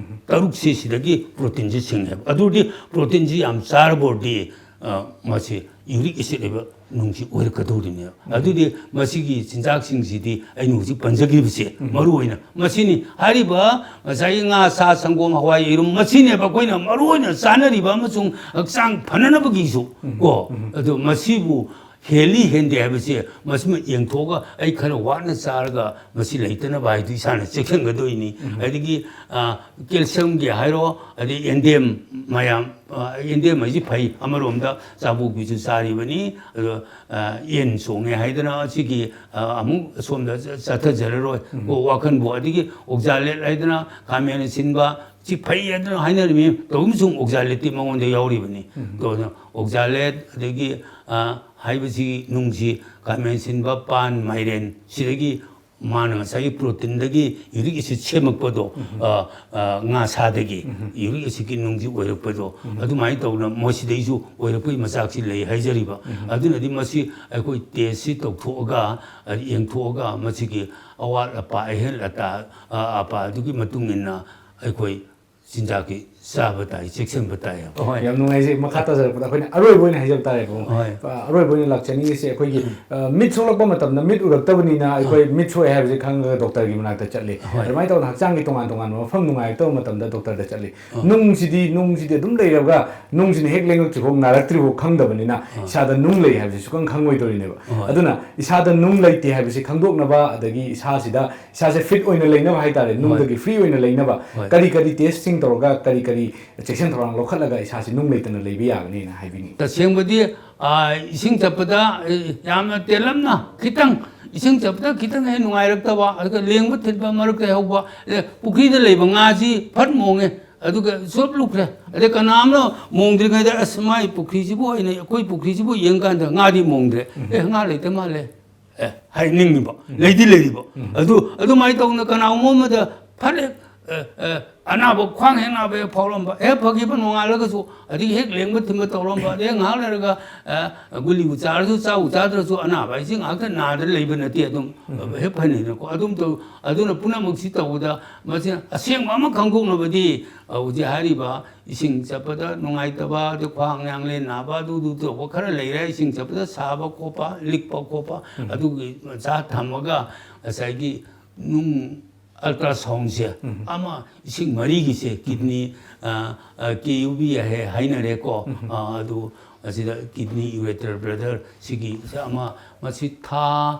ꯇꯔꯨꯛꯁꯤ ꯁꯤꯗꯒꯤ ꯄ꯭ꯔꯣꯇꯤꯟꯁꯤ ꯁꯤꯡꯉꯦꯕ꯫ ꯑꯗꯨꯗꯤ ꯄ꯭ꯔꯣꯇꯤꯟꯁꯤ ꯌꯥꯝ ꯆꯥꯔꯕ ꯑꯣꯏꯔꯗꯤ, ꯑ, ꯃꯁꯤ ꯌꯨꯔꯤꯛ ꯑꯦꯁꯤꯗ ꯍꯥꯏꯕ ꯅꯨꯡꯁꯤ ꯑꯣꯏꯔꯛꯀꯗꯧꯔꯤꯅꯦꯕ꯫ ꯑꯗꯨꯗꯤ ꯃꯁꯤꯒꯤ ꯆꯤꯟꯖꯥꯛꯁꯤꯡꯁꯤꯗꯤ ꯑꯩꯅ ꯍꯧꯖꯤꯛ ꯄꯟꯖꯈꯤꯕꯁꯦ ꯃꯔꯨ ꯑꯣꯏꯅ ꯃꯁꯤꯅꯤ꯫ ꯍꯥꯏꯔꯤꯕ ꯉꯁꯥꯏꯒꯤ ꯉꯥ, ꯁꯥ, ꯁꯪꯒꯣꯝ, ꯍꯋꯥꯏ, ꯌꯦꯔꯨꯝ, ꯃꯁꯤꯅꯦꯕ ꯑꯩꯈꯣꯏꯅ ꯃꯔꯨ ꯑꯣꯏꯅ ꯆꯥꯅꯔꯤꯕ ꯑꯃꯁꯨꯡ ꯍꯛꯆꯥꯡ ꯐꯅꯅꯕꯒꯤꯁꯨ ꯀꯣ꯫ ꯑꯗꯨ ꯃꯁꯤꯕꯨ ꯍꯦꯜꯂꯤ ꯍꯦꯟꯗꯦ ꯍꯥꯏꯕꯁꯦ ꯃꯁꯤꯃ ꯌꯦꯡꯊꯣꯛꯑꯒ ꯑꯩ ꯈꯔ ꯋꯥꯅ ꯆꯥꯔꯒ ꯃꯁꯤ ꯂꯩꯇꯅꯕ ꯍꯥꯏꯗꯨ ꯏꯁꯥꯅ ꯆꯦꯛꯁꯤꯟꯒꯗꯣꯏꯅꯤ꯫ ꯑꯗꯒꯤ, ꯑ, ꯀꯦꯜꯁꯤꯌꯝꯒꯤ ꯍꯥꯏꯔꯣ, ꯑꯗꯩ ꯌꯦꯟꯗꯦꯝ ꯃꯌꯥꯝ, ꯑ, ꯌꯦꯟꯗꯦꯝ ꯍꯥꯏꯁꯤ ꯐꯩ, ꯑꯃꯔꯣꯝꯗ ꯆꯥꯕꯣꯛꯄꯤꯁꯨ ꯆꯥꯔꯤꯕꯅꯤ꯫ ꯑꯗꯣ, ꯑ, ꯌꯦꯟ ꯆꯣꯡꯉꯦ ꯍꯥꯏꯗꯅ ꯁꯤꯒꯤ, ꯑ, ꯑꯃꯨꯛ ꯁꯣꯝꯗ ꯆ-, ꯆꯠꯊꯖꯔꯔꯣꯏ꯫ ꯀꯣ, ꯋꯥꯈꯟꯕꯨ ꯑꯗꯒꯤ ꯑꯣꯛꯖꯥꯂꯦꯠ ꯍꯥꯏꯗꯅ ꯈꯥꯃꯦꯟ ꯑꯁꯤꯟꯕ ꯁꯤ ꯐꯩ ꯍꯥꯏꯗꯅ ꯍꯥꯏꯅꯔꯤꯕꯅꯤ, ꯇꯧꯕꯁꯨ ꯑꯣꯛꯖꯥꯂꯦꯠꯇꯤ ꯃꯉꯣꯟꯗ ꯌꯥꯎꯔꯤꯕꯅꯤ꯫ ꯑꯗꯣ ꯑꯣꯛꯖꯥꯂꯦꯠ ꯑꯗꯒꯤ, ꯑ, ꯍꯥꯏꯕꯁꯤ ꯅꯨꯡꯁꯤ ꯈꯥꯃꯦꯟ ꯑꯁꯤꯟꯕ, ꯄꯥꯟ, ꯃꯥꯏꯔꯦꯟ ꯁꯤꯗꯒꯤ ꯃꯥꯅ ꯉꯁꯥꯏꯒꯤ ꯄ꯭ꯔꯣꯇꯤꯟꯗꯒꯤ ꯌꯨꯔꯤꯛ ꯑꯦꯁꯤꯠ ꯁꯦꯝꯃꯛꯄꯗꯣ, ꯑ, ꯑ, ꯉꯥ ꯁꯥꯗꯒꯤ ꯌꯨꯔꯤꯛ ꯑꯦꯁꯤꯠꯀꯤ ꯅꯨꯡꯁꯤ ꯑꯣꯏꯔꯛꯄꯗꯣ, ꯑꯗꯨꯃꯥꯏꯅ ꯇꯧꯅ ꯃꯣꯏꯁꯤꯗꯩꯁꯨ ꯑꯣꯏꯔꯛꯄꯒꯤ ꯃꯆꯥꯛꯁꯤ ꯂꯩ ꯍꯥꯏꯖꯔꯤꯕ꯫ ꯑꯗꯨꯅꯗꯤ ꯃꯁꯤ ꯑꯩꯈꯣꯏ ꯇꯦꯁꯁꯤ ꯇꯧꯊꯣꯛꯑꯒ, ꯑ, ꯌꯦꯡꯊꯣꯛꯑꯒ ꯃꯁꯤꯒꯤ ꯑꯋꯥꯠ ꯑꯄꯥ, ꯑꯍꯦꯟ ꯑꯇꯥ, ꯑ, ꯑꯄꯥ ꯑꯗꯨꯒꯤ ꯃꯇꯨꯡ ꯏꯟꯅ ꯑꯩꯈꯣꯏ ꯆꯤꯟꯖꯥꯛꯀꯤ ꯆꯥꯕ ꯇꯥꯏ, ꯆꯦꯛꯁꯤꯟꯕ ꯇꯥꯏ ꯍꯥꯏꯕ꯫ ꯍꯣꯏ꯫ ꯌꯥꯝ ꯅꯨꯡꯉꯥꯏꯖꯩ꯫ ꯃꯈꯥ ꯇꯥꯖꯔꯛꯄꯗ ꯑꯩꯈꯣꯏꯅ ꯑꯔꯣꯏꯕ ꯑꯣꯏꯅ ꯍꯥꯏꯖꯕ ꯇꯥꯔꯦꯀꯣ꯫ ꯍꯣꯏ꯫ ꯑ, ꯑꯔꯣꯏꯕ ꯑꯣꯏꯅ ꯂꯥꯛꯆꯅꯤꯡꯉꯤꯁꯦ ꯑꯩꯈꯣꯏꯒꯤ, ꯑ, ꯃꯤꯠ ꯁꯣꯛꯂꯛꯄ ꯃꯇꯝꯗ ꯃꯤꯠ ꯎꯔꯛꯇꯕꯅꯤꯅ ꯑꯩꯈꯣꯏ ꯃꯤꯠ ꯁꯣꯛꯑꯦ ꯍꯥꯏꯕꯁꯦ ꯈꯪꯉꯒ ꯗꯣꯛꯇꯔꯒꯤ ꯃꯅꯥꯛꯇ ꯆꯠꯂꯤ꯫ ꯍꯣꯏ꯫ ꯑꯗꯨꯃꯥꯏꯅ ꯇꯧꯗꯅ ꯍꯛꯆꯥꯡꯒꯤ ꯇꯣꯉꯥꯟ ꯇꯣꯉꯥꯟꯕ ꯃꯐꯝ ꯅꯨꯡꯉꯥꯏꯔꯛꯇꯕ ꯃꯇꯝꯗ ꯗꯣꯛꯇꯔꯗ ꯆꯠꯂꯤ꯫ ꯅꯨꯡꯁꯤꯗꯤ, ꯅꯨꯡꯁꯤꯗꯤ ꯑꯗꯨꯝ ꯂꯩꯔꯒ ꯅꯨꯡꯁꯤꯅ ꯍꯦꯛ ꯂꯦꯡꯉꯛꯇ꯭ꯔꯤꯐꯥꯎ, ꯅꯥꯔꯛꯇ꯭ꯔꯤꯐꯥꯎ ꯈꯪꯗꯕꯅꯤꯅ ꯏꯁꯥꯗ ꯅꯨꯡ ꯂꯩ ꯍꯥꯏꯕꯁꯤ ꯁꯨꯈꯪ ꯈꯪꯉꯣꯏꯗꯧꯔꯤꯅꯦꯕ꯫ ꯍꯣꯏ꯫ ꯑꯗꯨꯅ ꯏꯁꯥꯗ ꯅꯨꯡ ꯂꯩꯇꯦ ꯍꯥꯏꯕꯁꯤ ꯈꯪꯗꯣꯛꯅꯕ, ꯑꯗꯒꯤ ꯏꯁꯥꯁꯤꯗ ꯏꯁꯥꯁꯦ ꯐꯤꯠ ꯑꯣꯏꯅ ꯂꯩꯅꯕ ꯍꯥꯏꯇꯥꯔꯦ, ꯍꯣꯏ꯫ ꯅꯨꯡꯗꯒꯤ ꯐ꯭ꯔꯤ ꯑꯣꯏꯅ ꯂꯩꯅꯕ ꯍꯣꯏ꯫ ꯀꯔꯤ ꯀꯔꯤ ꯇꯦꯁꯁꯤꯡ ꯇꯧꯔꯒ, ꯀꯔꯤ ꯀꯔꯤ ꯆꯦꯛꯁꯤꯟ ꯊꯧꯔꯥꯡ ꯂꯧꯈꯠꯂꯒ ꯏꯁꯥꯁꯦ ꯅꯨꯡ ꯂꯩꯇꯅ ꯂꯩꯕ ꯌꯥꯒꯅꯤꯅ ꯍꯥꯏꯕꯤꯅꯤꯡꯉꯤ? ꯇꯁꯦꯡꯕꯗꯤ, ꯑ, ꯏꯁꯤꯡ ꯆꯠꯄꯗ, ꯑ, ꯌꯥꯝꯅ ꯇꯦꯜꯂꯝꯅ ꯈꯤꯇꯪ, ꯏꯁꯤꯡ ꯆꯠꯄꯗ ꯈꯤꯇꯪ ꯍꯦꯛ ꯅꯨꯡꯉꯥꯏꯔꯛꯇꯕ, ꯑꯗꯨꯒ ꯂꯦꯡꯕ ꯊꯤꯟꯕ ꯃꯔꯛꯇ ꯍꯧꯕ, ꯑ, ꯄꯨꯈ꯭ꯔꯤꯗ ꯂꯩꯕ ꯉꯥꯁꯤ ꯐꯠ ꯃꯣꯡꯉꯦ, ꯑꯗꯨꯒ ꯁꯨꯞ ꯂꯨꯞꯈ꯭ꯔꯦ꯫ ꯑꯗꯩ ꯀꯅꯥ ꯑꯃꯅ ꯃꯣꯡꯗ꯭ꯔꯤꯉꯩꯗ, "ꯑꯁ, ꯃꯥꯏ ꯄꯨꯈ꯭ꯔꯤꯁꯤꯕꯨ ꯑꯩꯅ, ꯑꯩꯈꯣꯏ ꯄꯨꯈ꯭ꯔꯤꯁꯤꯕꯨ ꯌꯦꯡꯀꯥꯟꯗ ꯉꯥꯗꯤ ꯃꯣꯡꯗ꯭ꯔꯦ꯫ ꯑꯦ, ꯉꯥ ꯂꯩꯇ ꯃꯥꯜꯂꯦ"꯫ ꯑꯦ, ꯍꯥꯏꯅꯤꯡꯉꯤꯕ, ꯂꯩꯗꯤ ꯂꯩꯔꯤꯕ꯫ ꯑꯗꯨ, ꯑꯗꯨꯃꯥꯏꯅ ꯇꯧꯗꯅ ꯀꯅꯥꯒꯨꯝꯕ ꯑꯃꯗ ꯐꯔꯦ, ꯑ, ꯑ, ꯑꯅꯥꯕ, ꯈ꯭ꯋꯥꯡ ꯍꯦꯛ ꯅꯥꯕ ꯍꯦꯛ ꯐꯥꯎꯔꯝꯕ, ꯍꯦꯛ ꯐꯈꯤꯕ, ꯅꯣꯡꯉꯥꯜꯂꯒꯁꯨ, ꯑꯗꯒꯤ ꯍꯦꯛ ꯂꯦꯡꯕ ꯊꯤꯟꯕ ꯇꯧꯔꯝꯕ, ꯑꯗꯩ ꯉꯥꯏꯍꯥꯛ ꯂꯩꯔꯒ, ꯑ, ꯒꯨꯂꯤꯕꯨ ꯆꯥꯔꯁꯨ, ꯆꯥꯕꯨ ꯆꯥꯗ꯭ꯔꯁꯨ, ꯑꯅꯥꯕ ꯍꯥꯏꯁꯤ ꯉꯥꯏꯍꯥꯛꯇ ꯅꯥꯗ ꯂꯩꯕ ꯅꯠꯇꯦ, ꯑꯗꯨꯝ ꯍꯦꯛ ꯐꯅꯤꯅꯀꯣ꯫ ꯑꯗꯨꯝ ꯇꯧ-, ꯑꯗꯨꯅ ꯄꯨꯝꯅꯃꯛꯁꯤ ꯇꯧꯕꯗ, ꯃꯁꯤ ꯑꯁꯦꯡꯕ ꯑꯃ ꯈꯪꯗꯣꯛꯅꯕꯗꯤ, ꯑ, ꯍꯧꯖꯤꯛ ꯍꯥꯏꯔꯤꯕ ꯏꯁꯤꯡ ꯆꯠꯄꯗ ꯅꯨꯡꯉꯥꯏꯇꯕ, ꯑꯗꯩ ꯈ꯭ꯋꯥꯡ ꯌꯥꯡꯂꯦꯟ ꯅꯥꯕ, ꯑꯗꯨꯗꯨ ꯇꯧꯕ ꯈꯔ ꯂꯩꯔꯦ, ꯏꯁꯤꯡ ꯆꯠꯄꯗ ꯁꯥꯕ ꯈꯣꯠꯄ, ꯂꯤꯛꯄ ꯈꯣꯠꯄ, ꯑꯗꯨꯒꯤ ꯃꯆꯥ ꯊꯝꯃꯒ ꯉꯁꯥꯏꯒꯤ ꯅꯨꯡ ꯑꯜꯇ꯭ꯔꯥꯁꯥꯎꯟꯁꯦ ꯑꯃ ꯏꯁꯤꯡ ꯃꯔꯤꯒꯤꯁꯦ ꯀꯤꯗꯅꯤ, ꯀꯦ ꯌꯨ ꯕꯤ ꯍꯥꯏꯅꯔꯦꯀꯣ꯫ ꯑ, ꯑꯗꯨ ꯑꯁꯤꯗ ꯀꯤꯗꯅꯤ ꯌꯨꯔꯦꯇꯔ ꯕ꯭ꯂꯦꯗꯔ ꯁꯤꯒꯤ ꯑꯃ, ꯃꯁꯤ ꯊꯥ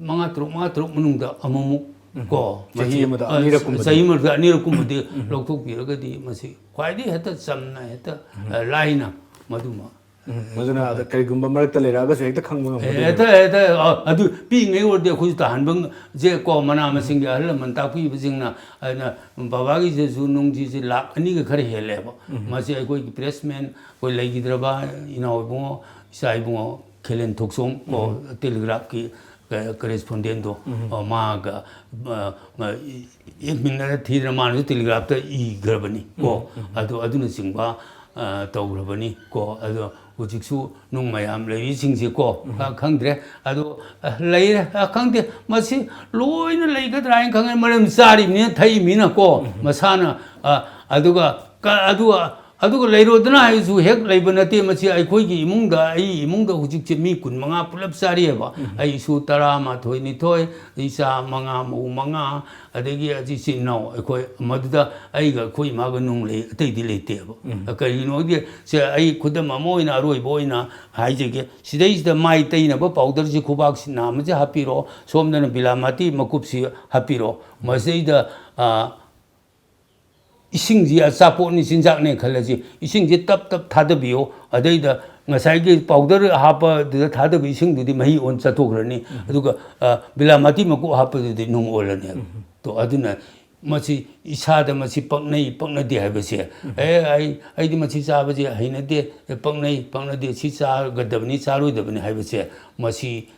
ꯃꯉꯥ ꯇꯔꯨꯛ, ꯃꯉꯥ ꯇꯔꯨꯛ ꯃꯅꯨꯡꯗ ꯑꯃꯨꯛꯃꯨꯛ ꯀꯣ, ꯆꯍꯤ ꯃꯍꯤ-, ꯑꯃꯗ ꯑ, ꯑꯅꯤꯔꯛꯀꯨꯝꯕꯗꯤ? ꯆꯍꯤ ꯑꯃꯗ ꯑꯅꯤꯔꯛꯀꯨꯝꯕꯗꯤ ꯂꯧꯊꯣꯛꯄꯤꯔꯒꯗꯤ ꯃꯁꯤ ꯈ꯭ꯋꯥꯏꯗꯒꯤ ꯍꯦꯛꯇ ꯆꯝꯅ, ꯍꯦꯛꯇ, ꯑ, ꯂꯥꯏꯅ ꯃꯗꯨꯃ ꯎꯝ, ꯃꯗꯨꯅ ꯑꯗ ꯀꯔꯤꯒꯨꯝꯕ ꯃꯔꯛꯇ ꯂꯩꯔꯛꯑꯒꯁꯨ ꯍꯦꯛꯇ ꯈꯪꯕ ꯑꯦ, ꯉꯝꯒꯗꯣꯏꯅꯦꯕ꯫ ꯍꯦꯛꯇ, ꯍꯦꯛꯇ, ꯑ, ꯑꯗꯨ ꯄꯤꯛꯏꯉꯩ ꯑꯣꯏꯔꯗꯤ ꯑꯩꯈꯣꯏꯁꯨ ꯇꯥꯍꯟꯕ ꯉ-, ꯁꯦ ꯀꯣ, ꯃꯅꯥ ꯃꯁꯤꯡꯒꯤ ꯑꯍꯜ ꯂꯃꯟ ꯇꯥꯛꯄꯤꯕꯁꯤꯡꯅ, ꯑꯗꯨꯅ ꯕꯕꯥꯒꯤꯁꯤꯁꯨ ꯅꯨꯡꯁꯤꯁꯤ ꯂꯥꯛ ꯑꯅꯤꯒ ꯈꯔ ꯍꯦꯜꯂꯦꯕ꯫ ꯃꯁꯤ ꯑꯩꯈꯣꯏꯒꯤ ꯄ꯭ꯔꯦꯁꯃꯦꯟ, ꯑꯩꯈꯣꯏ ꯂꯩꯈꯤꯗ꯭ꯔꯕ ꯏꯅꯥꯎ ꯏꯕꯨꯡꯉꯣ, ꯏꯆꯥ ꯏꯕꯨꯡꯉꯣ ꯈꯦꯂꯦꯟ ꯊꯣꯛꯆꯣꯝ ꯀꯣ, ꯇꯦꯂꯤꯒ꯭ꯔꯥꯐꯀꯤ ꯀ-, ꯀꯔꯦꯁꯄꯣꯟꯗꯦꯟꯗꯣ, ꯑ, ꯃꯥꯒ, ꯑ, ꯑ, ꯏ-, ꯏꯃꯤꯟꯅꯔ ꯊꯤꯗꯅ ꯃꯥꯅꯁꯨ ꯇꯦꯂꯤꯒ꯭ꯔꯥꯐꯇ ꯏꯈ꯭ꯔꯕꯅꯤ ꯀꯣ꯫ ꯑꯗꯨ, ꯑꯗꯨꯅꯆꯤꯡꯕ, ꯑ, ꯇꯧꯈ꯭ꯔꯕꯅꯤ ꯀꯣ꯫ ꯑꯗꯣ ꯍꯧꯖꯤꯛꯁꯨ ꯅꯨꯡ ꯃꯌꯥꯝ ꯂꯩꯔꯤꯁꯤꯡꯁꯦ ꯀꯣ, ꯈ-, ꯈꯪꯗ꯭ꯔꯦ꯫ ꯑꯗꯣ, ꯑ, ꯂꯩꯔꯦ, ꯑ, ꯈꯪꯗꯦ꯫ ꯃꯁꯤ ꯂꯣꯏꯅ ꯂꯩꯒꯗ꯭ꯔꯥ ꯍꯥꯏꯅ ꯈꯪꯉꯦ, ꯃꯔꯝ ꯆꯥꯔꯤꯕꯅꯤꯅ, ꯊꯛꯏꯕꯅꯤꯅ ꯀꯣ꯫ ꯃꯁꯥꯅ, ꯑ, ꯑꯗꯨꯒ ꯀ-, ꯑꯗꯨ, ꯑꯗꯨꯒ ꯂꯩꯔꯣꯗꯅ ꯍꯥꯏꯔꯁꯨ ꯍꯦꯛ ꯂꯩꯕ ꯅꯠꯇꯦ꯫ ꯃꯁꯤ ꯑꯩꯈꯣꯏꯒꯤ ꯏꯃꯨꯡꯗ, ꯑꯩ ꯏꯃꯨꯡꯗ ꯍꯧꯖꯤꯛꯁꯦ ꯃꯤ ꯀꯨꯟꯃꯉꯥ ꯄꯨꯂꯞ ꯆꯥꯔꯤꯑꯕ꯫ ꯑꯩ ꯏꯁꯨ ꯇꯔꯥꯃꯥꯊꯣꯏ, ꯅꯤꯊꯣꯏ, ꯏꯆꯥ ꯃꯉꯥ, ꯃꯧ ꯃꯉꯥ, ꯑꯗꯒꯤ ꯑꯩ ꯏꯆꯤꯟ ꯏꯅꯥꯎ ꯑꯩꯈꯣꯏ ꯃꯗꯨꯗ ꯑꯩꯒ ꯑꯩꯈꯣꯏ ꯏꯃꯥꯒ ꯅꯨꯡ ꯂꯩ, ꯑꯇꯩꯗꯤ ꯂꯩꯇꯦꯕ꯫ ꯀꯔꯤꯒꯤꯅꯣꯗꯤ ꯁꯦ ꯑꯩ ꯈꯨꯗꯝ ꯑꯃ ꯑꯣꯏꯅ, ꯑꯔꯣꯏꯕ ꯑꯣꯏꯅ ꯍꯥꯏꯖꯒꯦ꯫ ꯁꯤꯗꯩꯁꯤꯗ ꯃꯥꯏ ꯇꯩꯅꯕ ꯄꯥꯎꯗꯔꯁꯤ ꯈꯨꯕꯥꯛꯁꯤ ꯅꯥꯝꯃꯁꯦ ꯍꯥꯞꯄꯤꯔꯣ, ꯁꯣꯝꯗꯅ ꯕꯤꯂꯥꯃꯥꯇꯤ ꯃꯀꯨꯞꯁꯤ ꯍꯥꯞꯄꯤꯔꯣ꯫ ꯃꯁꯤꯗꯩꯗ, ꯑ, ꯏꯁꯤꯡꯁꯤ ꯑꯆꯥꯄꯣꯠꯅꯤ, ꯆꯤꯟꯖꯥꯛꯅꯦ ꯈꯜꯂꯁꯤ, ꯏꯁꯤꯡꯁꯤ ꯇꯞ ꯇꯞ ꯊꯥꯗꯕꯤꯌꯣ꯫ ꯑꯗꯩꯗ ꯉꯁꯥꯏꯒꯤ ꯄꯥꯎꯗꯔ ꯍꯥꯞꯄꯗꯨꯗ ꯊꯥꯗꯕ ꯏꯁꯤꯡꯗꯨꯗꯤ ꯃꯍꯤ ꯑꯣꯟ ꯆꯠꯊꯣꯛꯈ꯭ꯔꯅꯤ꯫ ꯑꯗꯨꯒ, ꯑ, ꯕꯤꯂꯥꯃꯥꯇꯤ ꯃꯀꯨꯞ ꯍꯥꯞꯄꯗꯨꯗꯤ ꯅꯨꯡ ꯑꯣꯜꯂꯅꯦꯕ꯫ ꯇꯣ, ꯑꯗꯨꯅ ꯃꯁꯤ ꯏꯁꯥꯗ ꯃꯁꯤ ꯄꯛꯅꯩ ꯄꯛꯅꯗꯦ ꯍꯥꯏꯕꯁꯦ, ꯑꯦ, ꯑꯩ, ꯑꯩꯗꯤ ꯃꯁꯤ ꯆꯥꯕꯁꯦ ꯍꯩꯅꯗꯦ, ꯑꯦ, ꯄꯛꯅꯩ ꯄꯛꯅꯗꯦ, ꯁꯤ ꯆꯥꯒꯗꯕꯅꯤ ꯆꯥꯔꯣꯏꯗꯕꯅꯤ ꯍꯥꯏꯕꯁꯦ, ꯃꯁꯤ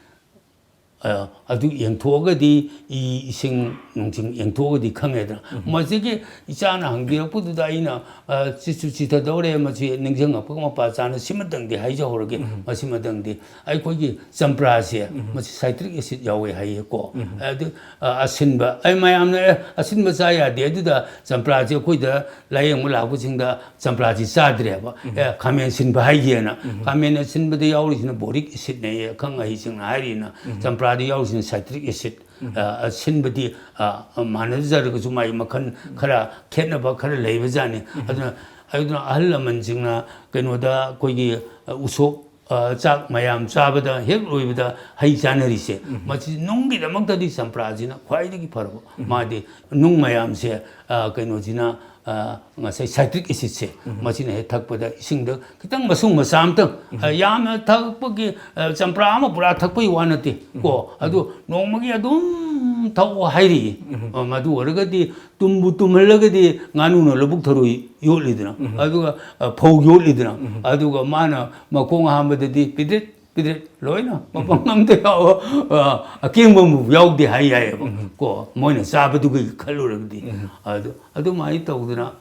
ꯑ, ꯑꯗꯨ ꯌꯦꯡꯊꯣꯛꯑꯒꯗꯤ, ꯏ, ꯏꯁꯤꯡ ꯅꯨꯡꯁꯤꯡ ꯌꯦꯡꯊꯣꯛꯑꯒꯗꯤ ꯈꯪꯉꯦꯗꯅ꯫ ꯃꯁꯤꯒꯤ ꯏꯆꯥꯅ ꯍꯪꯕꯤꯔꯛꯄꯗꯨꯗ ꯑꯩꯅ, ꯑ, ꯆꯤꯠꯁꯨ ꯆꯤꯊꯗꯧꯔꯦ, ꯃꯁꯤ ꯅꯤꯡꯁꯤꯡꯉꯛꯄꯒ ꯃꯄꯥ ꯆꯥꯅ ꯁꯤꯃꯇꯪꯗꯤ ꯍꯥꯏꯖꯍꯧꯔꯒꯦ꯫ ꯃꯁꯤꯃꯇꯪꯗꯤ ꯑꯩꯈꯣꯏꯒꯤ ꯆꯝꯄ꯭ꯔꯥꯁꯦ, ꯃꯁꯤ citric acid ꯌꯥꯎꯋꯦ ꯍꯥꯏꯌꯦꯀꯣ꯫ ꯑꯗꯨ, ꯑ, ꯑꯁꯤꯟꯕ, ꯑꯩ ꯃꯌꯥꯝꯅ, "ꯑꯦ, ꯑꯁꯤꯟꯕ ꯆꯥ ꯌꯥꯗꯦ", ꯑꯗꯨꯗ ꯆꯝꯄ꯭ꯔꯥꯁꯦ ꯑꯩꯈꯣꯏꯗ ꯂꯥꯏꯌꯦꯡꯕ ꯂꯥꯛꯄꯁꯤꯡꯗ ꯆꯝꯄ꯭ꯔꯥꯁꯤ ꯆꯥꯗ꯭ꯔꯦꯕ꯫ "ꯑꯦ, ꯈꯥꯃꯦꯟ ꯁꯤꯟꯕ ꯍꯥꯏꯒꯦꯅ", ꯈꯥꯃꯦꯟ ꯑꯁꯤꯟꯕꯗ ꯌꯥꯎꯔꯤꯁꯤꯅ boric acidꯅꯦꯌꯦ, ꯑꯈꯪ ꯑꯍꯩꯁꯤꯡꯅ ꯍꯥꯏꯔꯤꯅ꯫ ꯆꯝꯄ꯭ꯔꯥꯗ ꯌꯥꯎꯔꯤꯁꯤꯅ citric acid꯫ ꯑ, ꯑꯁꯤꯟꯕꯗꯤ, ꯑ, ꯃꯥꯟꯅꯖꯔꯒꯁꯨ ꯃꯥꯒꯤ ꯃꯈꯜ ꯈꯔ ꯈꯦꯠꯅꯕ ꯈꯔ ꯂꯩꯕꯖꯥꯠꯅꯤ꯫ ꯑꯗꯨꯅ, ꯑꯗꯨꯅ ꯑꯍꯜ ꯂꯃꯟꯁꯤꯡꯅ ꯀꯩꯅꯣꯗ ꯑꯩꯈꯣꯏꯒꯤ, ꯑ, ꯎꯁꯣꯞ, ꯑ, ꯆꯥꯛ ꯃꯌꯥꯝ ꯆꯥꯕꯗ ꯍꯦꯛ ꯂꯣꯏꯕꯗ ꯍꯩ ꯆꯥꯅꯔꯤꯁꯦ, ꯃꯁꯤ ꯅꯨꯡꯒꯤꯗꯃꯛꯇꯗꯤ ꯆꯝꯄ꯭ꯔꯥꯁꯤꯅ ꯈ꯭ꯋꯥꯏꯗꯒꯤ ꯐꯔꯕ꯫ ꯃꯥꯗꯤ ꯅꯨꯡ ꯃꯌꯥꯝꯁꯦ, ꯑ, ꯀꯩꯅꯣꯁꯤꯅ, ꯑ, ꯉꯁꯥꯏ citric acidꯁꯦ, ꯃꯁꯤꯅ ꯍꯦꯛ ꯊꯛꯄꯗ ꯏꯁꯤꯡꯗ ꯈꯤꯇꯪ ꯃꯁꯨꯡ ꯃꯆꯥ ꯑꯃꯇꯪ, ꯑ, ꯌꯥꯝꯅ ꯊꯛꯄꯒꯤ, ꯑ, ꯆꯝꯄ꯭ꯔꯥ ꯑꯃ ꯄꯨꯔꯥ ꯊꯛꯄꯒꯤ ꯋꯥ ꯅꯠꯇꯦ ꯀꯣ, ꯑꯗꯨ ꯅꯣꯡꯃꯒꯤ ꯑꯗꯨꯝ ꯊꯛꯑꯣ ꯍꯥꯏꯔꯤꯌꯦ꯫ ꯑ, ꯃꯗꯨ ꯑꯣꯏꯔꯒꯗꯤ ꯇꯨꯝꯕꯨ ꯇꯨꯝꯍꯜꯂꯒꯗꯤ ꯉꯥꯅꯨꯅ ꯂꯧꯕꯨꯛ ꯊꯔꯣꯏ ꯌꯣꯠꯂꯤꯗꯅ, ꯑꯗꯨꯒ, ꯑ, ꯐꯧ ꯌꯣꯠꯂꯤꯗꯅ, ꯑꯗꯨꯒ ꯃꯥꯅ ꯃꯈꯣꯡ ꯍꯥꯝꯕꯗꯗꯤ ꯄꯤꯗ꯭ꯔꯤꯠ ꯄꯤꯗ꯭ꯔꯤꯠ ꯂꯣꯏꯅ ꯃꯄꯪ ꯑꯝꯇ ꯌꯥꯎꯕ, ꯑ, ꯑꯀꯦꯡꯕ ꯑꯃꯕꯨ ꯌꯥꯎꯗꯦ ꯍꯥꯏ ꯌꯥꯏꯌꯦꯕ ꯀꯣ, ꯃꯣꯏꯅ ꯆꯥꯕꯗꯨꯒꯤ ꯈꯜꯂꯨꯔꯒꯗꯤ꯫ ꯑꯗꯨ, ꯑꯗꯨꯃꯥꯏꯅ ꯇꯧꯗꯅ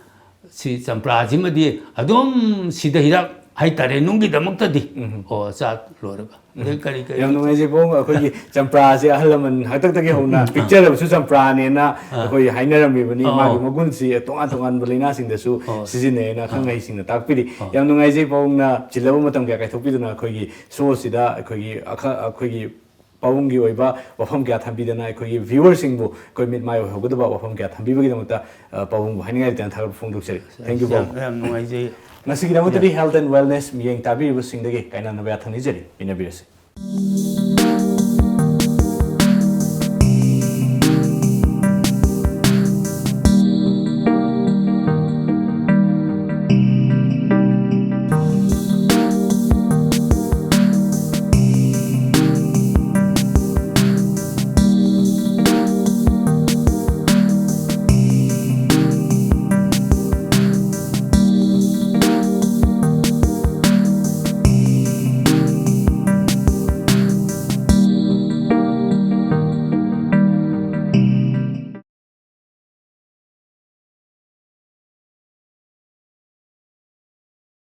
ꯁꯤ ꯆꯝꯄ꯭ꯔꯥꯁꯤꯃꯗꯤ ꯑꯗꯨꯝ ꯁꯤꯗ ꯍꯤꯗꯥꯛ ꯍꯥꯏꯇꯥꯔꯦ, ꯅꯨꯡꯒꯤꯗꯃꯛꯇꯗꯤ꯫ ꯑꯣ, ꯆꯥ ꯂꯣꯏꯔꯒ꯫ ꯑꯗꯩ ꯀꯔꯤ ꯀꯔꯤ ꯌꯥꯝ ꯅꯨꯡꯉꯥꯏꯖꯩ ꯄꯥꯕꯨꯡ꯫ ꯑꯩꯈꯣꯏꯒꯤ ꯆꯝꯄ꯭ꯔꯥꯁꯦ ꯑꯍꯜ ꯂꯃꯟ ꯍꯥꯛꯇꯛꯇꯒꯤ ꯍꯧꯅ ꯄꯤꯛꯆꯔꯕꯁꯨ ꯆꯝꯄ꯭ꯔꯥꯅꯦꯅ ꯑꯩꯈꯣꯏ ꯍꯥꯏꯅꯔꯝꯃꯤꯕꯅꯤ꯫ ꯑꯣ꯫ ꯃꯥꯒꯤ ꯃꯒꯨꯟꯁꯤ ꯇꯣꯉꯥꯟ ꯇꯣꯉꯥꯟꯕ ꯂꯥꯏꯅꯥꯁꯤꯡꯗꯁꯨ ꯑꯣ꯫ ꯁꯤꯖꯤꯟꯅꯩꯅ ꯑꯈꯪ ꯑꯍꯩꯁꯤꯡꯅ ꯇꯥꯛꯄꯤꯔꯤ꯫ ꯑꯣ꯫ ꯌꯥꯝ ꯅꯨꯡꯉꯥꯏꯖꯩ ꯄꯥꯕꯨꯡꯅ ꯆꯤꯜꯂꯕ ꯃꯇꯝ ꯀꯌꯥ ꯀꯥꯏꯊꯣꯛꯄꯤꯗꯨꯅ ꯑꯩꯈꯣꯏꯒꯤ ꯁꯣꯁꯤꯗ ꯑꯩꯈꯣꯏꯒꯤ ꯑꯈ-, ꯑꯩꯈꯣꯏꯒꯤ ꯄꯥꯕꯨꯡꯒꯤ ꯑꯣꯏꯕ ꯋꯥꯐꯝ ꯀꯌꯥ ꯊꯝꯕꯤꯗꯅ ꯑꯩꯈꯣꯏꯒꯤ ꯚ꯭ꯌꯨꯋꯔꯁꯤꯡꯕꯨ ꯑꯩꯈꯣꯏ ꯃꯤꯠ ꯃꯥꯏ ꯑꯣꯏꯍꯧꯒꯗꯕ ꯋꯥꯐꯝ ꯀꯌꯥ ꯊꯝꯕꯤꯕꯒꯤꯗꯃꯛꯇ, ꯑ, ꯄꯥꯕꯨꯡꯕꯨ ꯍꯥꯏꯅꯤꯡꯉꯥꯏ ꯂꯩꯇꯅ ꯊꯥꯒꯠꯄ ꯐꯣꯡꯗꯣꯛꯆꯔꯤ꯫ Thank you, ꯌꯥꯝ, ꯄꯥꯕꯨꯡ꯫ ꯌꯥꯝ ꯅꯨꯡꯉꯥꯏꯖꯩ꯫ ꯉꯁꯤꯒꯤꯗꯃꯛꯇꯗꯤ health and wellness ꯃꯤꯠꯌꯦꯡ ꯇꯥꯕꯤꯔꯤꯕꯁꯤꯡꯗꯒꯤ ꯀꯥꯏꯅꯅꯕ ꯌꯥꯊꯪ ꯅꯤꯖꯔꯤ꯫ ꯄꯤꯅꯕꯤꯔꯁꯤ꯫